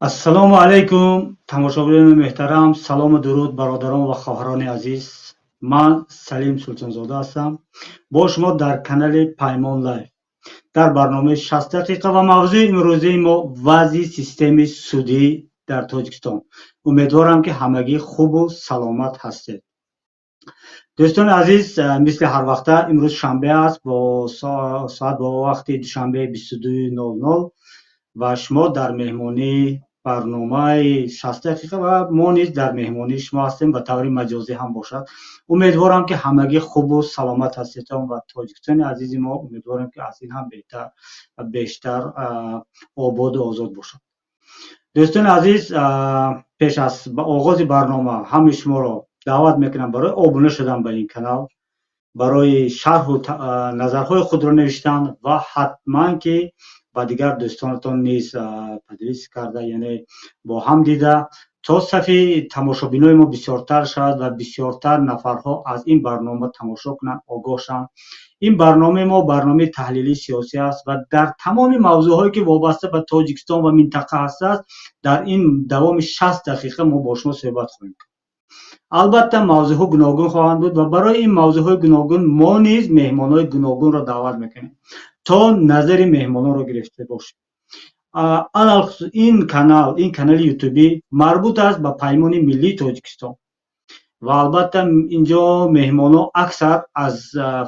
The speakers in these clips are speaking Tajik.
Ассалому алайкум, тамошобинони муҳтарам. Салому дуруд, бародарон ва хоҳарони азиз. Ман Салим Султонзода ҳастам, бо шумо дар канали Паймон Лайф дар барномаи 60 дақиқа ва мавзӯи имрӯзаи мо вазъи системаи судӣ дар Тоҷикистон. Умедворам, ки ҳамагӣ хубу саломат ҳастед. Дӯстони азиз, мисли ҳарвақта имрӯз шанбе аст, бо соат бо вақти Душанбе 22:00 ва шумо дар меҳмонии барномаи 60 дақиқа ва мо низ дар меҳмонии шумо ҳастем, ба таври маҷозӣ ҳам бошад. Умедворам, ки ҳамагӣ хубу саломат ҳастедон ва Тоҷикистони азизи мо, умедворам, ки аз ин ҳам беҳтар ва бештар ободу озод бошад. Дӯстони азиз, пеш аз оғози барнома ҳамаи шуморо даъват мекунам барои обуна шудан ба ин канал, барои шарҳу назарҳои худро навиштан ва ҳатман ки ба дигар дӯстонатон низ поделиться карда, яъне бо ҳам дида, то сафи тамошобинои мо бисёртар шавад ва бисёртар нафарҳо аз ин барнома тамошо кунанд, огоҳ шаванд. Ин барномаи мо барномаи таҳлилии сиёсӣ аст ва дар тамоми мавзӯъҳое, ки вобаста ба Тоҷикистон ва минтақа ҳастааст, дар ин давоми 60 дақиқа мо бо шумо суҳбат хоҳем кард. Албатта, мавзӯъҳо гуногун хоҳанд буд ва барои ин мавзӯъҳои гуногун мо низ меҳмонҳои гуногунро даъват мекунем, то назари меҳмононро гирифта бошем. Алалхусус ин канал, ин канали ютубӣ марбут аст ба Паймони Миллии Тоҷикистон ва албатта инҷо меҳмонҳо аксар аз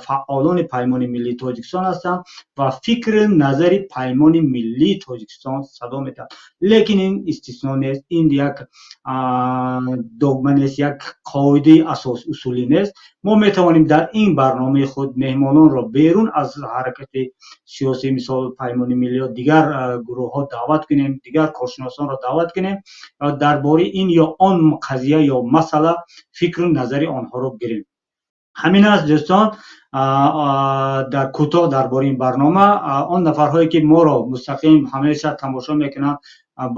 фаъолони Паймони Миллии Тоҷикистон ҳастанд ва фикру назари Паймони Миллии Тоҷикистон садо медиҳанд. Лекин ин истисно нест, ин як догма нест, як қоидаи асос усулӣ нест. Мо метавонем дар ин барномаи худ меҳмононро берун аз ҳаракати сиёсӣ, мисол Паймони Миллӣ ё дигар гурӯҳҳо даъват кунем, дигар коршиносонро даъват кунем ва дар бораи ин ё он қазия ё масъала фикру назари онҳоро гирем. Ҳамин аст, дӯстон, дар кӯтоҳ дар бораи ин барнома. Он нафарҳое, ки моро мустақим ҳамеша тамошо мекунанд,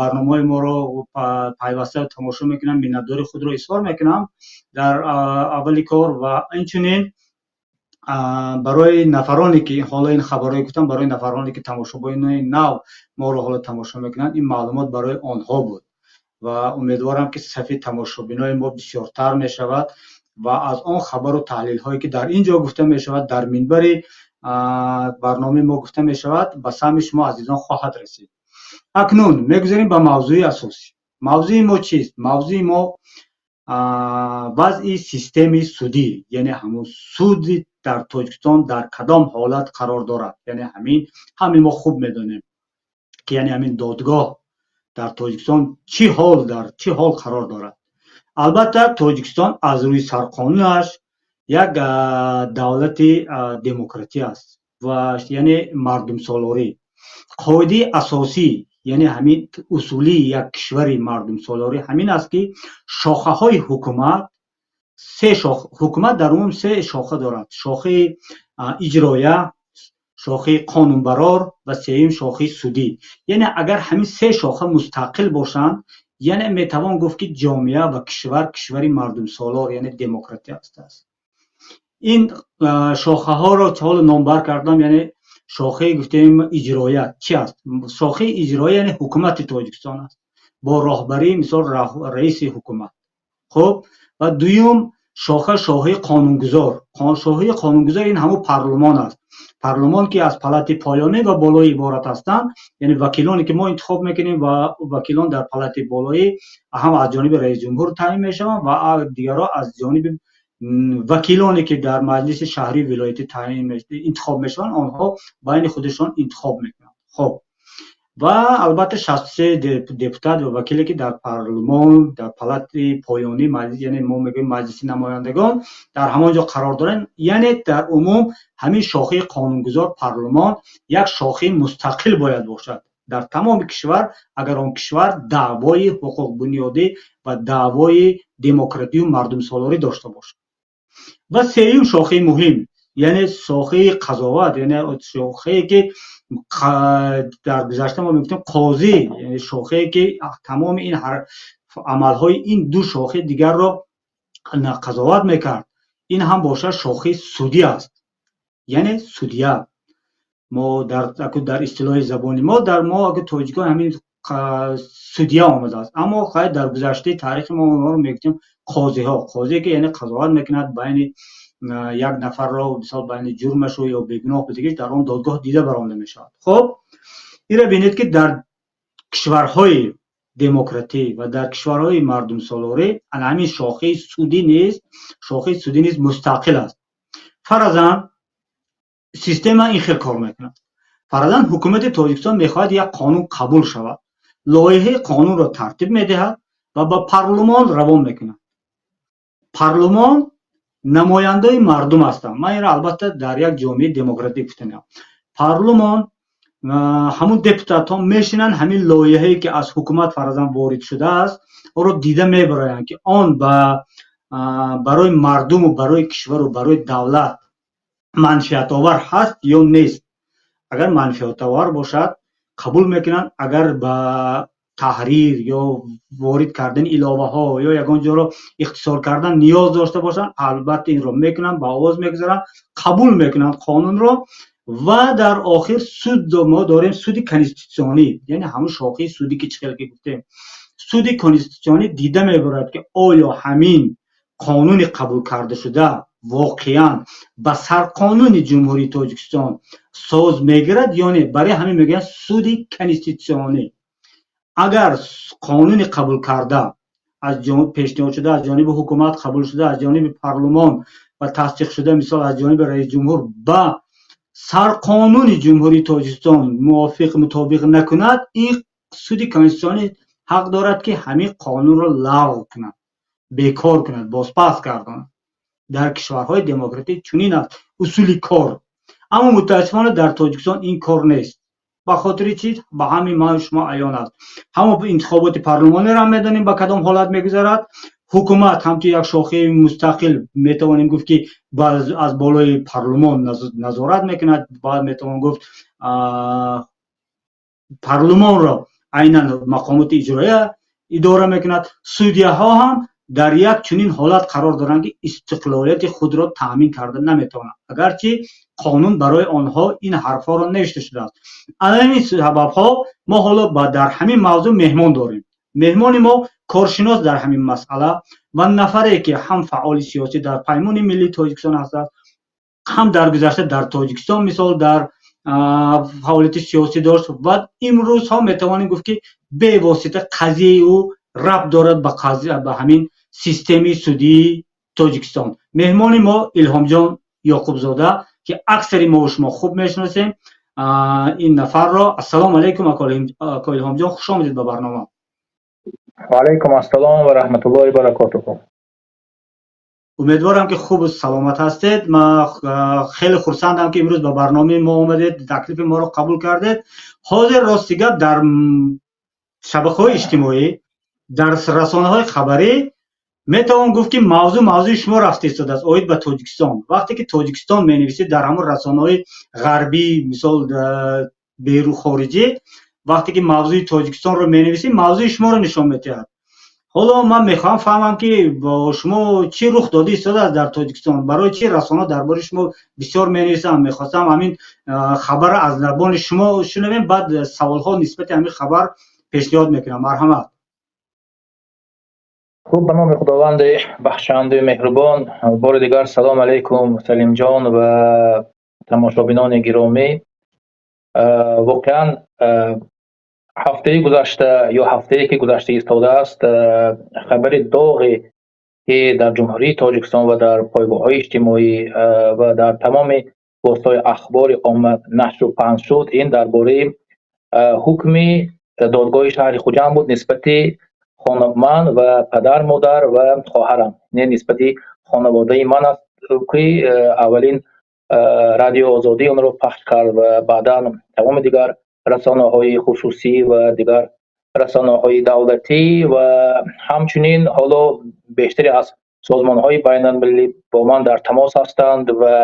барномаҳои моро пайваста тамошо мекунанд, миннатдори худро изҳор мекунам дар аввали кор. Ва инчунин барои нафароне, ки ҳоло ин хабарҳое гуфтам, барои нафароне, ки тамошобинони нав моро ҳоло тамошо мекунанд, ин маълумот барои онҳо буд ва умедворам, ки сафи тамошобинои мо бисёртар мешавад ва аз он хабару таҳлилҳое, ки дар ин ҷо гуфта мешавад, дар минбари барномаи мо гуфта мешавад, ба самъи шумо азизон хоҳад расид. Акнун мегузарем ба мавзӯи асосӣ. Мавзӯи мо чист? Мавзӯи мо вазъи системаи судӣ, яъне ҳамун суди дар Тоҷикистон дар кадом ҳолат қарор дорад. Яъне ҳамин ҳамин мо хуб медонем, ки яъне ҳамин додгоҳ дар Тоҷикистон чӣ ҳол, дар чӣ ҳол қарор дорад. Албатта, Тоҷикистон аз рӯи сарқонунаш як давлати демократӣ аст ва яъне мардумсолорӣ. Қоидаи асосӣ, яъне ҳамин усулии як кишвари мардумсолорӣ ҳамин аст, ки шохаҳои ҳукумат се шох, ҳукумат дар умум се шоха дорад: шохаи иҷроя, шохаи қонунбарор ва сеюм шохаи судӣ. Яъне агар ҳамин се шоха мустақил бошанд, яъне метавон гуфт, ки ҷомеа ва кишвар кишвари мардумсолор, яъне демократӣ ҳастааст. Ин шохаҳоро ҳоло номбар кардам. Яъне шохаи гуфтем иҷроя чи аст? Шохаи иҷроя яъне ҳукумати Тоҷикистон аст бо роҳбарии, мисол, раиси ҳукумат. Хуб, ва дуюм шоха, шохаи қонунгузор. Шохаи қонунгузор ин ҳамун парлумон аст. Парлумон, ки аз палати поёнӣ ва болоӣ иборат ҳастанд, яъне вакилоне, ки мо интихоб мекунем ва вакилон дар палати болоӣ ҳам аз ҷониби раисҷумҳур таъин мешаванд ва дигарҳо аз ҷониби вакилоне, ки дар маҷлиси шаҳрию вилоятӣ таъин интихоб мешаванд, онҳо байни худашон интихоб мекунанд. Хуб, ва албатта 63 депутат ва вакиле, ки дар парлумон, дар палати поёнӣ, яъне мо мегӯем Маҷлиси намояндагон, дар ҳамон ҷо қарор доранд. Яъне дар умум ҳамин шохаи қонунгузор, парлумон, як шохаи мустақил бояд бошад дар тамоми кишвар, агар он кишвар даъвои ҳуқуқбунёдӣ ва даъвои демократию мардумсолорӣ дошта бошад. Ва сеюм шохаи муҳим, яъне шохаи қазоват, яъне шохае, ки дар гузашта мо мегуфтем қозӣ, яъне шохае, ки тамоми ин амалҳои ин ду шохаи дигарро қазоват мекард, ин ҳам бошад шохаи судӣ аст, яъне судья. Мо дар истилоҳи забони мо, дар мо тоҷикон ҳамин Судья омадааст, аммо хайр, дар гузаштаи таърихи мо онҳоро мегуфтем қозиҳо. Қозие, ки яъне қазоват мекунад байни як нафарро, мисол, байни ҷурмашу ё бегуноҳ будагиш дар он додгоҳ дида баромада мешавад. Хуб, инро бинед, ки дар кишварҳои демократӣ ва дар кишварҳои мардумсолорӣ ана ҳамин шохаи судӣ низ мустақил аст. Фаразан, система ин хел кор мекунад. Фаразан, ҳукумати Тоҷикистон мехоҳад як қонун қабул шавад, лоиҳаи қонунро тартиб медиҳад ва ба парлумон равон мекунад. Парлумон намояндаи мардум ҳастанд. Ман инро, албатта, дар як ҷомеаи демократӣ гуфтанам. Парлумон, ҳамун депутатҳо мешинанд, ҳамин лоиҳае, ки аз ҳукумат, фаразан, ворид шудааст, онро дида мебароянд, ки он барои мардуму барои кишвару барои давлат манфиатовар ҳаст ё нест. Агар манфиатовар бошад, қабул мекунанд. Агар ба таҳрир ё ворид кардани иловаҳо ё ягон ҷоро ихтисор кардан ниёз дошта бошанд, албатта, инро мекунанд, ба овоз мегузаранд, қабул мекунанд қонунро. Ва дар охир суд мо дорем, суди конститутсионӣ, яъне ҳамун шохаи судӣ, ки чӣ хел ки гуфтем, суди конститутсионӣ дида мебарад, ки оё ҳамин қонуни қабул карда шуда воқеан ба сарқонуни Ҷумҳурии Тоҷикистон соз мегирад ё не. Барои ҳамин мегӯянд суди конститутсионӣ. Агар қонуни қабулкарда аз пешниҳод шуда аз ҷониби ҳукумат, қабул шуда аз ҷониби парлумон ва тасдиқ шуда, мисол, аз ҷониби раисҷумҳур ба сарқонуни Ҷумҳурии Тоҷикистон мувофиқ, мутобиқ накунад, ин суди конститутсионӣ ҳақ дорад, ки ҳамин қонунро лағв кунад, бекор кунад, бозпас гардонад. Дар кишварҳои демократӣ чунин аст усули кор. Аммо, мутаассифона, дар Тоҷикистон ин кор нест. Ба хотири чӣ? Ба ҳамин ман шумо аён аст. Ҳамон интихоботи парлумониро ҳам медонем, ба кадом ҳолат мегузарад. Ҳукумат ҳамчун як шохаи мустақил, метавонем гуфт, ки аз болои парлумон назорат мекунад. Баъд метавон гуфт, парлумонро айнан мақомоти иҷроия идора мекунад. Судьяҳо ҳам дар як чунин ҳолат қарор доранд, ки истиқлолияти худро таъмин карда наметавонанд, агарчи қонун барои онҳо ин ҳарфҳоро навишта шудааст. Ана ҳамин сабабҳо мо ҳоло дар ҳамин мавзӯъ меҳмон дорем. Меҳмони мо коршинос дар ҳамин масъала ва нафаре, ки ҳам фаъоли сиёсӣ дар Паймони миллии Тоҷикистон ҳастад, ҳам дар гузашта дар Тоҷикистон, мисол, дар фаъолияти сиёсӣ дошт ва имрӯзҳо метавонем гуфт, ки бевосита қазияи ӯ рабт дорад ба ҳамин системаи судии Тоҷикистон. Меҳмони мо Илҳомҷон Ёқубзода, ки аксари мову шумо хуб мешиносем ин нафарро. Ассалому алайкум, ако Илҳомҷон, хуш омадед ба барнома. Ваалайкум ассалом ва раҳматуллоҳи баракотуҳу. Умедворам, ки хубу саломат ҳастед. Ман хеле хурсандам, ки имрӯз ба барномаи мо омадед, таклифи моро қабул кардед. Ҳозир, рости гап, дар шабакаҳои иҷтимоӣ, дар расонаҳои хабарӣ метавон гуфт, ки мавзӯъ мавзӯи шумо рафта истодааст оид ба Тоҷикистон. Вақте ки Тоҷикистон менависед дар ҳамон расонаҳои ғарбӣ, мисол, берун, хориҷӣ, вақте ки мавзӯи Тоҷикистонро менависӣ, мавзӯи шуморо нишон медиҳад. Ҳоло ман мехоҳам фаҳмам, ки бо шумо чӣ рух дода истодааст дар Тоҷикистон, барои чӣ расона дар бораи шумо бисёр менависанд. Мехостам ҳамин хабарро аз забони шумо шунавем, баъд саволҳо нисбати ҳамин хабар пешниҳод мекунам. Марҳамат. Хуб, ба номи Худованди бахшандаи меҳрубон. Бори дигар салом алайкум, Салимҷон ва тамошобинони гиромӣ. Воқеан, ҳафтаи гузашта ё ҳафтае, ки гузашта истодааст, хабари доғе, ки дар Ҷумҳурии Тоҷикистон ва дар пойгоҳҳои иҷтимоӣ ва дар тамоми воситаҳои ахбори омма нашру паҳн шуд, ин дар бораи ҳукми додгоҳи шаҳри Хуҷанд буд нисбати ман ва падар, модар ва хоҳарам, не, нисбати хонаводаи ман аст, ки аввалин Радио Озодӣ онро пахш кард ва баъдан тамоми дигар расонаҳои хусусӣ ва дигар расонаҳои давлатӣ ва ҳамчунин ҳоло бештаре аз созмонҳои байналмилалӣ бо ман дар тамос ҳастанд ва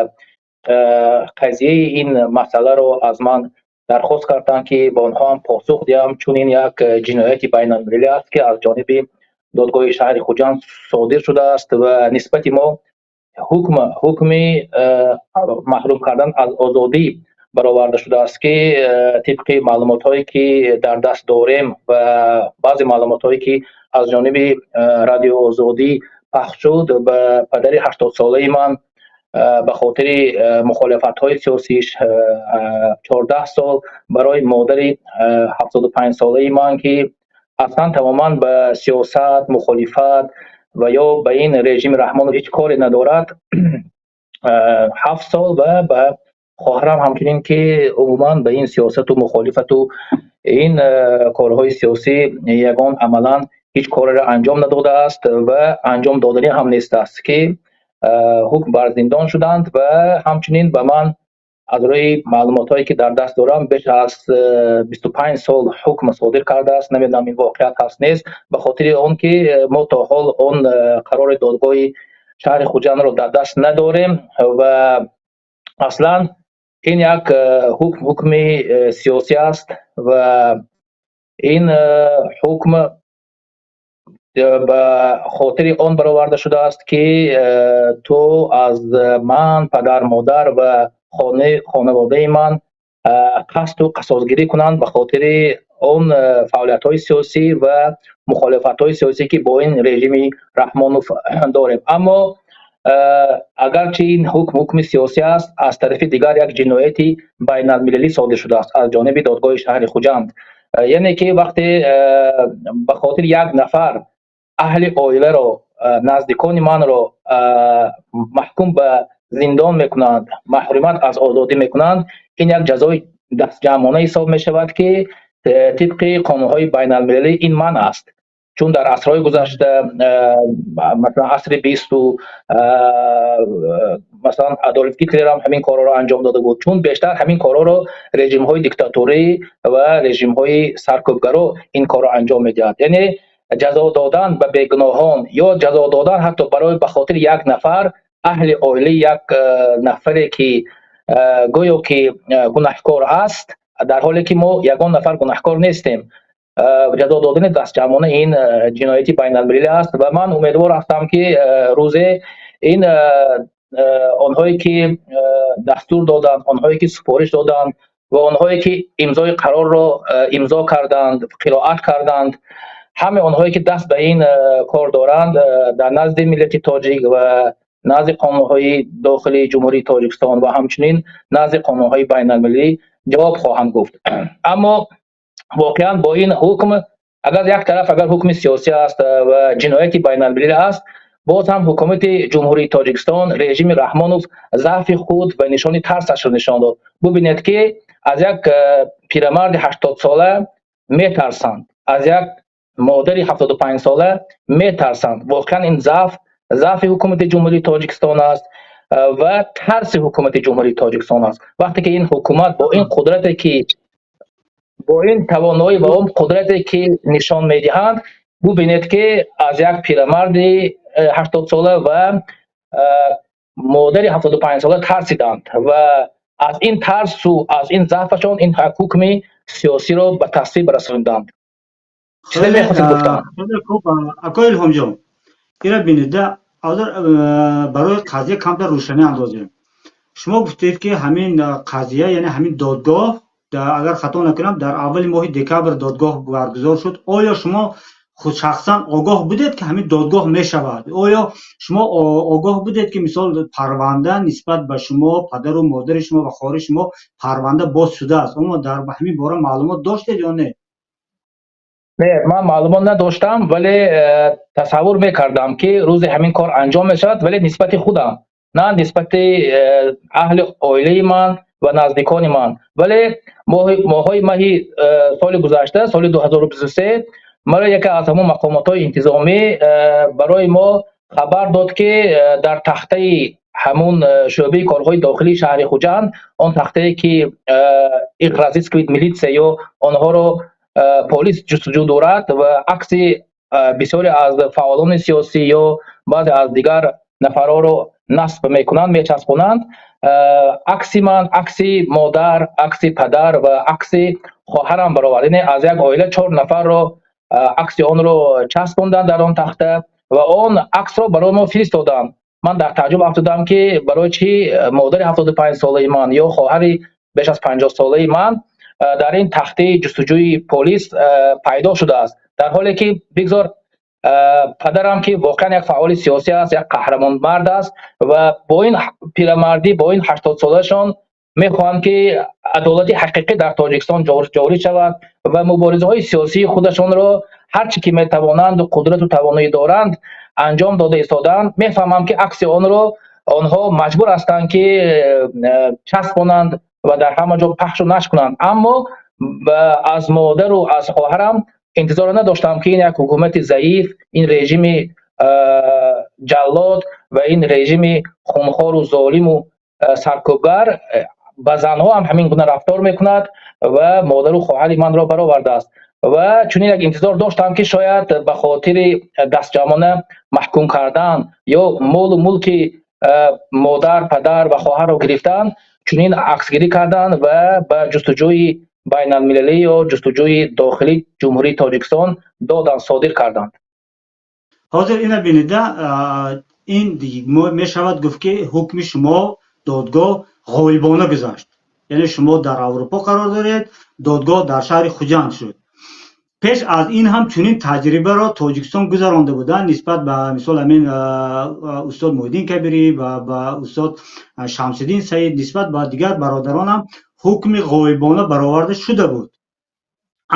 қазияи ин масъаларо аз ман дархост карданд, ки ба онҳо ҳам посух диҳам, чун ин як ҷинояти байналмилалӣ аст, ки аз ҷониби додгоҳи шаҳри Хуҷанд содир шудааст ва нисбати мо ҳукми маҳрум кардан аз озодӣ. Бароварда шудааст, ки тибқи маълумотҳое, ки дар даст дорем, ва баъзе маълумотҳое, ки аз ҷониби Радио Озодӣ пахш шуд, ба падари 80-солаи ман ба хотири мухолифатҳои сиёсиш 14 сол, барои модари 75-солаи ман, ки аслан тамоман ба сиёсат, мухолифат ва ё ба ин режими Раҳмонов ҳеҷ коре надорад, 7 сол ва ба хоҳарам ҳамчунин, ки умуман ба ин сиёсату мухолифату ин корҳои сиёсӣ ягон амалан ҳеҷ кореро анҷом надодааст ва анҷом доданӣ ҳам нестааст, ки ҳукм бар зиндон шуданд. Ва ҳамчунин ба ман аз рӯи маълумотҳое, ки дар даст дорам, беш аз 25 сол ҳукм содир кардааст. Намедонам, ин воқеият ҳаст, нест, ба хотири он ки мо то ҳол он қарори додгоҳи шаҳри Хуҷандро дар даст надорем. Ва аслан ин як ҳукм ҳукми сиёсӣ аст ва ин ҳукм ба хотири он бароварда шудааст, ки ту аз ман, падар, модар ва хонаводаи ман қасду қасосгирӣ кунанд ба хотири он фаъолиятҳои сиёсӣ ва мухолифатҳои сиёсӣ, ки бо ин режими Раҳмонов дорем. Аммо агарчи ин ҳукм ҳукми сиёсӣ аст, аз тарафи дигар як ҷинояти байналмилалӣ содир шудааст аз ҷониби додгоҳи шаҳри Хуҷанд. Яъне ки вақте ба хотири як нафар аҳли оиларо, наздикони манро маҳкум ба зиндон мекунанд, маҳрумият аз озодӣ мекунанд, ин як ҷазои дастҷамъона ҳисоб мешавад, ки тибқи қонунҳои байналмилалӣ ин манъ аст. Чун дар асрҳои гузашта, масалан, асри бисту, масалан, Адолф Гитлер ҳам ҳамин корҳоро анҷом дода буд. Чун бештар ҳамин корҳоро режимҳои диктаторӣ ва режимҳои саркӯбгаро ин корро анҷом медиҳад. Яъне ҷазо додан ба бегуноҳон ё ҷазо додан ҳатто барои ба хотири як нафар аҳли оилаи як нафаре, ки гӯё ки гунаҳкор аст, дар ҳоле ки мо ягон нафар гунаҳкор нестем, ҷазо додани дастҷамъона ин ҷинояти байналмилалӣ аст. Ва ман умедвор ҳастам, ки рӯзе ин онҳое, ки дастур доданд, онҳое, ки супориш доданд ва онҳое, ки имзои қарорро имзо карданд, қироат карданд, ҳамаи онҳое, ки даст ба ин кор доранд, дар назди миллати тоҷик ва назди қонунҳои дохилии Ҷумҳурии Тоҷикистон ва ҳамчунин назди қонунҳои байналмилалӣ ҷавоб хоҳанд гуфт. Аммо воқеан бо ин ҳукм, агар як тараф агар ҳукми сиёсӣ аст ва ҷинояти байналмилалӣ аст, боз ҳам ҳукумати Ҷумҳурии Тоҷикистон, режими Раҳмонов заъфи худ ва нишони тарсашро нишон дод. Бубинед, ки аз як пирамарди 80-сола метарсанд, аз як модари 75-сола метарсанд. Воқеан ин заъф заъфи ҳукумати Ҷумҳурии Тоҷикистон аст ва тарси ҳукумати Ҷумҳурии Тоҷикистон аст. Вақте ки ин ҳукумат бо ин қудрате, ки бо ин тавоноӣ ва он қудрате, ки нишон медиҳанд, бубинед, ки аз як пирамарди 80-сола ва модари 75-сола тарсиданд ва аз ин тарсу аз ин заъфашон ин ҳукми сиёсиро ба тасвиб расонданд. Чизе мехостед гуфтан? Хеле хуб, акои Илҳомҷон, ира бинед, ҳозир барои қазия камтар рӯшанӣ андозем. Шумо гуфтед, ки ҳамин қазия, яъне ҳамин додгоҳ, агар хато накунам, дар аввали моҳи декабр додгоҳ баргузор шуд. Оё шумо худ шахсан огоҳ будед, ки ҳамин додгоҳ мешавад? Оё шумо огоҳ будед, ки мисол парванда нисбат ба шумо, падару модари шумо ва хоҳари шумо парванда боз шудааст? Омо дар ҳамин бора маълумот доштед ё не? Не, ман маълумот надоштам, вале тасаввур мекардам, ки рӯзе ҳамин кор анҷом мешавад, вале нисбати худам, на нисбати аҳли оилаи ман ва наздикони ман. Вале моҳҳои маҳи соли гузашта, соли 2023, маро яке аз ҳамон мақомотҳои интизомӣ барои мо хабар дод, ки дар тахтаи ҳамун шӯъбаи корҳои дохилии шаҳри Хуҷанд, он тахтае, ки их разыскивает милиция ё онҳоро полис ҷустуҷӯ дорад, ва акси бисёре аз фаъолони сиёсӣ ё баъзе аз дигар нафарҳоро насб мекунанд, мечаспонанд, акси ман, акси модар, акси падар ва акси хоҳарам баровард. Яъне аз як оила чор нафарро акси онро часпонданд дар он тахта ва он аксро барои мо фиристоданд. Ман дар таъҷуб афтодам, ки барои чӣ модари 75-солаи ман ё хоҳари Беш аз 50-солаи ман дар ин тахтаи ҷустуҷӯи полис пайдо шудааст, дар ҳоле ки бигзор падарам, ки воқеан як фаъоли сиёсӣ аст, як қаҳрамонмард аст ва бо ин пирамардӣ, бо ин 80-солаашон мехоҳанд, ки адолати ҳақиқӣ дар Тоҷикистон ҷорӣ шавад ва муборизаҳои сиёсии худашонро ҳар чӣ ки метавонанду қудрату тавоноӣ доранд, анҷом дода истодаанд. Мефаҳмам, ки акси онро онҳо маҷбур ҳастанд, ки часпонанд ва дар ҳама ҷо пахшу нашр кунанд. Аммо аз модару аз хоҳарам интизор надоштам, ки ин як ҳукумати заиф, ин режими ҷаллод ва ин режими хунхору золиму саркӯбгар ба занҳо ҳам ҳамин гуна рафтор мекунад ва модару хоҳари манро баровардааст. Ва чунин як интизор доштам, ки шояд ба хотири дастҷамъона маҳкум кардан ё молу мулки модар, падар ва хоҳарро гирифтан, чунин аксгирӣ кардан ва ба ҷустуҷӯи байналмилалӣ ё ҷустуҷӯи дохилии Ҷумҳурии Тоҷикистон додан, содир карданд. Ҳозир ина бинида, ин мешавад гуфт, ки ҳукми шумо додгоҳ ғоибона гузашт, яъне шумо дар Аврупо қарор доред, додгоҳ дар шаҳри Хуҷанд шуд. Пеш аз ин ҳам чунин таҷрибаро Тоҷикистон гузаронда буданд нисбат ба, мисол, ҳамин устод Муҳиддин Кабирӣ ва ба устод Шамсиддин Саид, нисбат ба дигар бародаронам ҳукми ғоибона бароварда шуда буд.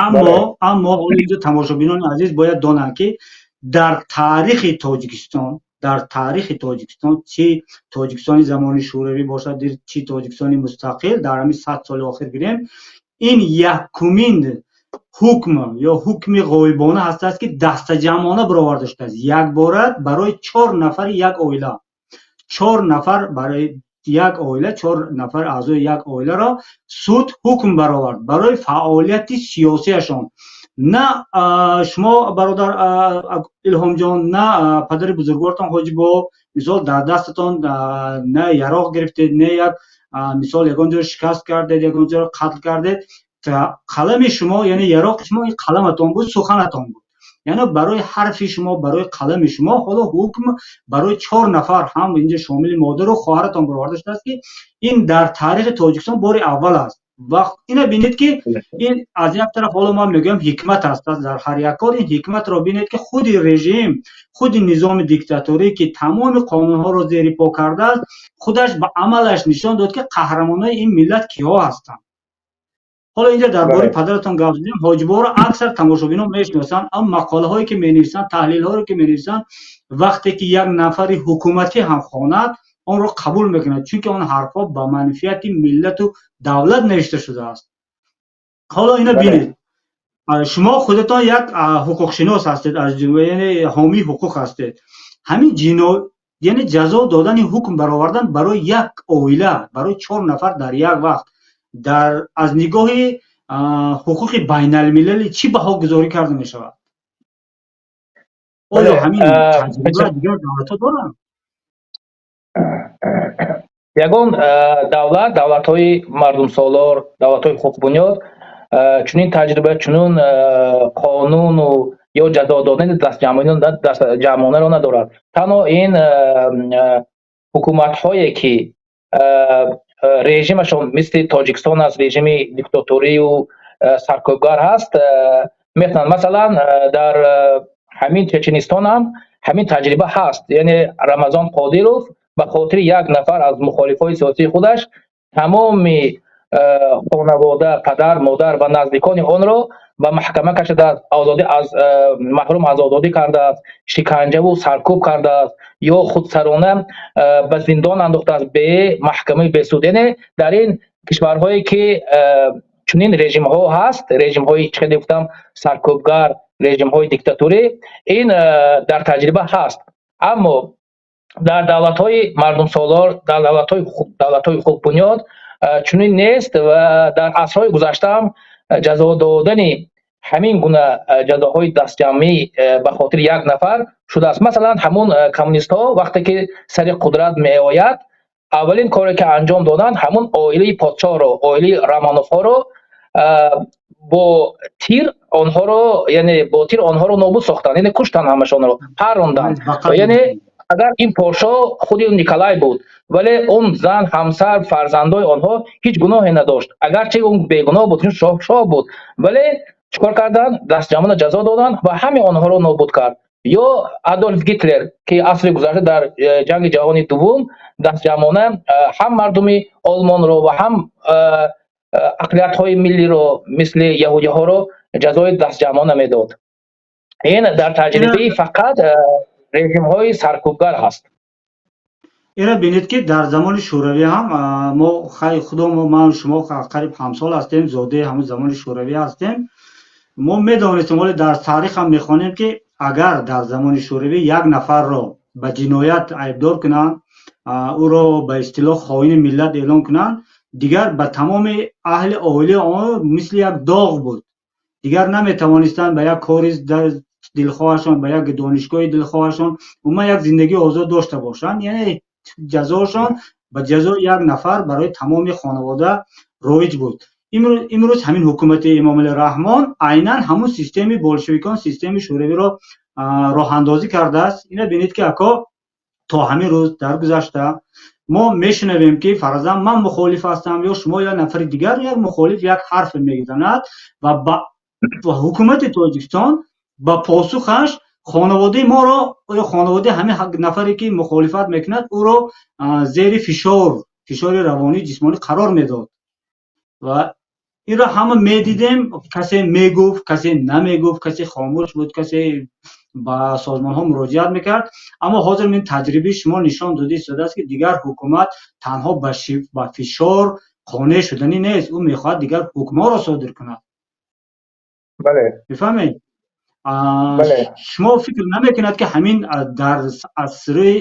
Аммо ҳоло инҷо тамошобинони азиз бояд донанд, ки дар таърихи Тоҷикистон, чӣ Тоҷикистони замони Шӯравӣ бошад, чӣ Тоҷикистони мустақил, дар ҳамин 100 соли охир гирем, ин якумин ҳукм ё ҳукми ғоибона ҳастааст, ки дастаҷамъона бароварда шудааст, якбора барои чор нафари як оила, чор нафар барои як оила, чор нафар аъзои як оиларо суд ҳукм баровард барои фаъолияти сиёсияшон. На шумо, бародар Илҳомҷон, на падари бузургвортон Ҳоҷибо, мисол, дар дастатон на яроқ гирифтед, на як, мисол, ягон ҷо шикаст кардед, ягон ҷоро қатл кардед. Қалами шумо, яъне яроқи шумо ин қаламатон буд, суханатон буд. Яъне барои ҳарфи шумо, барои қалами шумо ҳоло ҳукм барои чор нафар ҳам инҷо шомили модару хоҳаратон бароварда шудааст, ки ин дар таърихи Тоҷикистон бори аввал аст. Ва ина бинед, ки ин аз як тараф, ҳоло ман мегӯям, ҳикмат аст дар ҳар як кор. Ин ҳикматро бинед, ки худи режим, худи низоми диктаторӣ, ки тамоми қонунҳоро зери по кардааст, худаш ба амалаш нишон дод, ки қаҳрамонои ин миллат киҳо ҳастанд. Ҳоло инҷа дар бораи падаратон гап задем. Ҳоҷиборо аксар тамошобинон мешиносанд, аммо мақолаҳое ки менависанд, таҳлилҳоро ки менависанд, вақте ки як нафари ҳукуматӣ ҳам хонад, онро қабул мекунад, чунки он ҳарфҳо ба манфиати миллату давлат навишта шудааст. Ҳоло ина бинед, шумо худатон як ҳуқуқшинос ҳастед, аз ҷумла, яъне ҳомии ҳуқуқ ҳастед. Ҳамин ҷино, яъне ҷазо додани, ҳукм баровардан барои як оила, барои чор нафар дар як вақт, дар аз нигоҳи ҳуқуқи байналмилалӣ чӣ баҳогузорӣ карда мешавад? Оё ҳамин таҷриба дигар давлатҳо доранд? Ягон давлат, давлатҳои мардумсолор, давлатҳои ҳуқуқбунёд чунин таҷриба, чунин қонуну ё ҷазо додани дастҷамъонаро надорад. Танҳо ин ҳукуматҳое, ки режимашон мисли Тоҷикистон аст, режими диктаторию саркӯбгар ҳаст, метавонанд. Масалан, дар ҳамин Чеченистон ҳам ҳамин таҷриба ҳаст, яъне Рамазон Қодиров ба хотири як нафар аз мухолифони сиёсии худаш тамоми хонавода, падар, модар ва наздикони онро ба маҳкама кашидааст, озодӣ аз маҳрум аз озодӣ кардааст, шиканҷаву саркӯб кардааст ё худсарона ба зиндон андохтааст, бе маҳкамаи бесуд. Яъне дар ин кишварҳое, ки чунин режимҳо ҳаст, режимҳои, чӣ хеле гуфтам, саркӯбгар, режимҳои диктатурӣ, ин дар таҷриба ҳаст. Аммо дар давлатҳои мардумсолор, дар давлатҳои ҳуқуқбунёд чунин нест. Ва дар асрҳои гузаштаам ҷазо додани ҳамин гуна ҷазоҳои дастҷамъӣ ба хотири як нафар шудааст. Масалан, ҳамун коммунистҳо вақте ки сари қудрат меояд, аввалин коре ки анҷом доданд, ҳамун оилаи подшоҳро, оилаи Романовҳоро бо тир онҳоро, яъне бо тир онҳоро нобуд сохтанд, яъне куштанд, ҳамашонро парронданд, яъне Агар ин подшоҳ худи Николай буд, вале он зан, ҳамсар, фарзандои онҳо ҳеҷ гуноҳе надошт. Агарчи он бегуноҳ буд, чун шоҳ буд, вале чӣ кор карданд? Дастҷамъона ҷазо доданд ва ҳамаи онҳоро нобуд кард. Ё Адольф Гитлер, ки асри гузашта дар Ҷанги ҷаҳони дуввум дастҷамъона ҳам мардуми Олмонро ва ҳам ақаллиятҳои миллиро, мисли яҳудиҳоро, ҷазои дастҷамъона медод. Ин дар таҷрибаи фақат режимҳои саркӯбгар ҳаст. Инро бинед, ки дар замони Шӯравӣ ҳам мо худомо, ману шумо қариб ҳамсол ҳастем, зодаи ҳамун замони Шӯравӣ ҳастем. Мо медонистем, вале дар таърих ҳам мехонем, ки агар дар замони Шӯравӣ як нафарро ба ҷиноят айбдор кунанд, ӯро ба истилоҳ хоини миллат эълон кунанд, дигар ба тамоми аҳли оилаи он мисли як доғ буд. Дигар наметавонистанд ба як кори дилхоҳашон, ба як донишгоҳи дилхоҳашон, умуман як зиндагии озод дошта бошанд. Яъне ҷазошон ба ҷазои як нафар барои тамоми хонавода роиҷ буд. Имрӯз ҳамин ҳукумати Эмомалӣ Раҳмон айнан ҳамун системи болшевикон, системи Шӯравиро роҳандозӣ кардааст. Ина бинед, ки ако то ҳамин рӯз дар гузашта мо мешунавем, ки фарзан ман мухолиф ҳастам ё шумо ё нафари дигар, як мухолиф як ҳарфе мезанад ва ба ҳукумати Тоҷикистон ба посухаш хонаводаи моро ё хонаводаи ҳамин нафаре, ки мухолифат мекунад, ӯро зери фишор, фишори равонӣ, ҷисмонӣ қарор медод. Ва инро ҳама медидем. Касе мегуфт, касе намегуфт, касе хомӯш буд, касе ба созмонҳо муроҷиат мекард. Аммо ҳозир ин таҷрибаи шумо нишон дода истодааст, ки дигар ҳукумат танҳо ба фишор қонеъ шуданӣ нест, ӯ мехоҳад дигар ҳукмҳоро содир кунад. Мефаҳмед? Шумо фикр намекунад, ки ҳамин дар асри,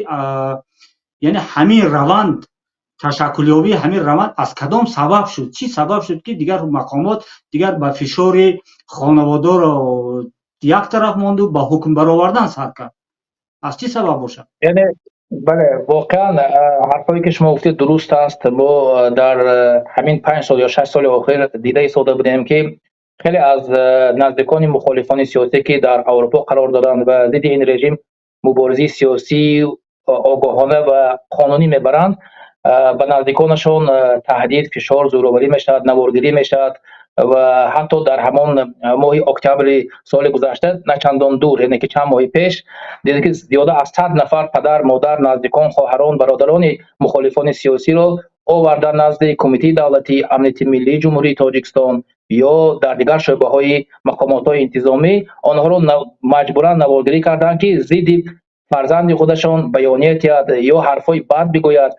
яъне ҳамин раванд, ташаккулёбии ҳамин раванд аз кадом сабаб шуд? Чӣ сабаб шуд, ки дигар мақомот дигар ба фишори хонаводаро як тараф монду ба ҳукм баровардан сар кард? Аз чӣ сабаб бошад? Яъне бале, воқеан ҳарфҳое, ки шумо гуфтед, дуруст аст. Мо дар ҳамин 5 сол ё 6 соли охир дида истода будем, ки хеле аз наздикони мухолифони сиёсӣ, ки дар Аврупо қарор доранд ва зидди ин режим муборизаи сиёсӣ огоҳона ва қонунӣ мебаранд, ба наздиконашон таҳдид, фишор, зӯроварӣ мешавад, наворгирӣ мешавад. Ва ҳатто дар ҳамон моҳи октябри соли гузашта, на чандон дур, яъне ки чанд моҳи пеш, дидем, ки зиёда аз 100 нафар падар, модар, наздикон, хоҳарон, бародарони мухолифони сиёсиро овардан назди Кумитаи давлатии амнияти миллии Ҷумҳурии Тоҷикистон ё дар дигар шӯъбаҳои мақомотҳои интизомӣ, онҳоро маҷбуран наворгирӣ карданд, ки зидди фарзанди худашон баёния диҳад ё ҳарфҳои бад бигӯяд.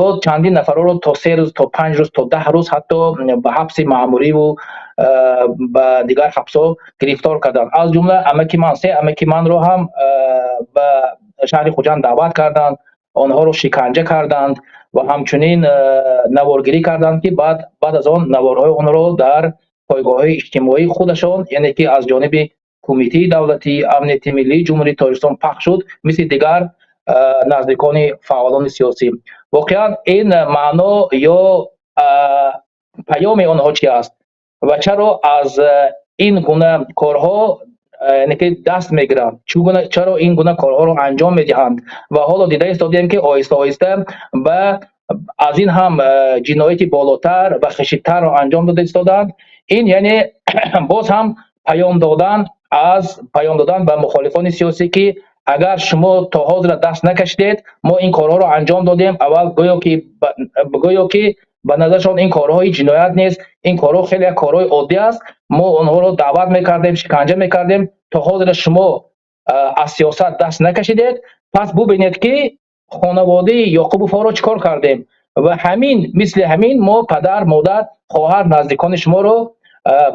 Ё чандин нафарҳоро то 3 рӯз, то 5 рӯз, то 10 рӯз ҳатто ба ҳабси маъмуриву ба дигар ҳабсҳо гирифтор карданд. Аз ҷумла амаки ман, се амаки манро ҳам ба шаҳри Хуҷанд даъват карданд, онҳоро шиканҷа карданд ва ҳамчунин наворгирӣ карданд, ки баъд аз он наворҳои онро дар пойгоҳҳои иҷтимоии худашон, яъне ки аз ҷониби Кумитаи давлатии амнияти миллии Ҷумҳурии Тоҷикистон пахш шуд, мисли дигар наздикони фаъолони сиёсӣ. Воқеан ин маъно ё паёми онҳо чи аст ва чаро аз ин гуна корҳо, яъне ки даст мегиранд, чаро ин гуна корҳоро анҷом медиҳанд? Ва ҳоло дида истодем, ки оҳиста оҳиста ба аз ин ҳам ҷинояти болотар ва хишидтарро анҷом дода истодаанд. Ин яъне боз ҳам паём додан ба мухолифони сиёсӣ, ки агар шумо то ҳозира даст накашидед, мо ин корҳоро анҷом додем. Аввал гӯё ки ба назаршон ин корҳои ҷиноят нест, ин корҳо хеле як корҳои оддӣ аст. Мо онҳоро даъват мекардем, шиканҷа мекардем, то ҳозира шумо аз сиёсат даст накашидед, пас бубинед, ки хонаводаи Ёқубовҳоро чӣ кор кардем ва ҳамин мисли ҳамин мо падар, модар, хоҳар, наздикони шуморо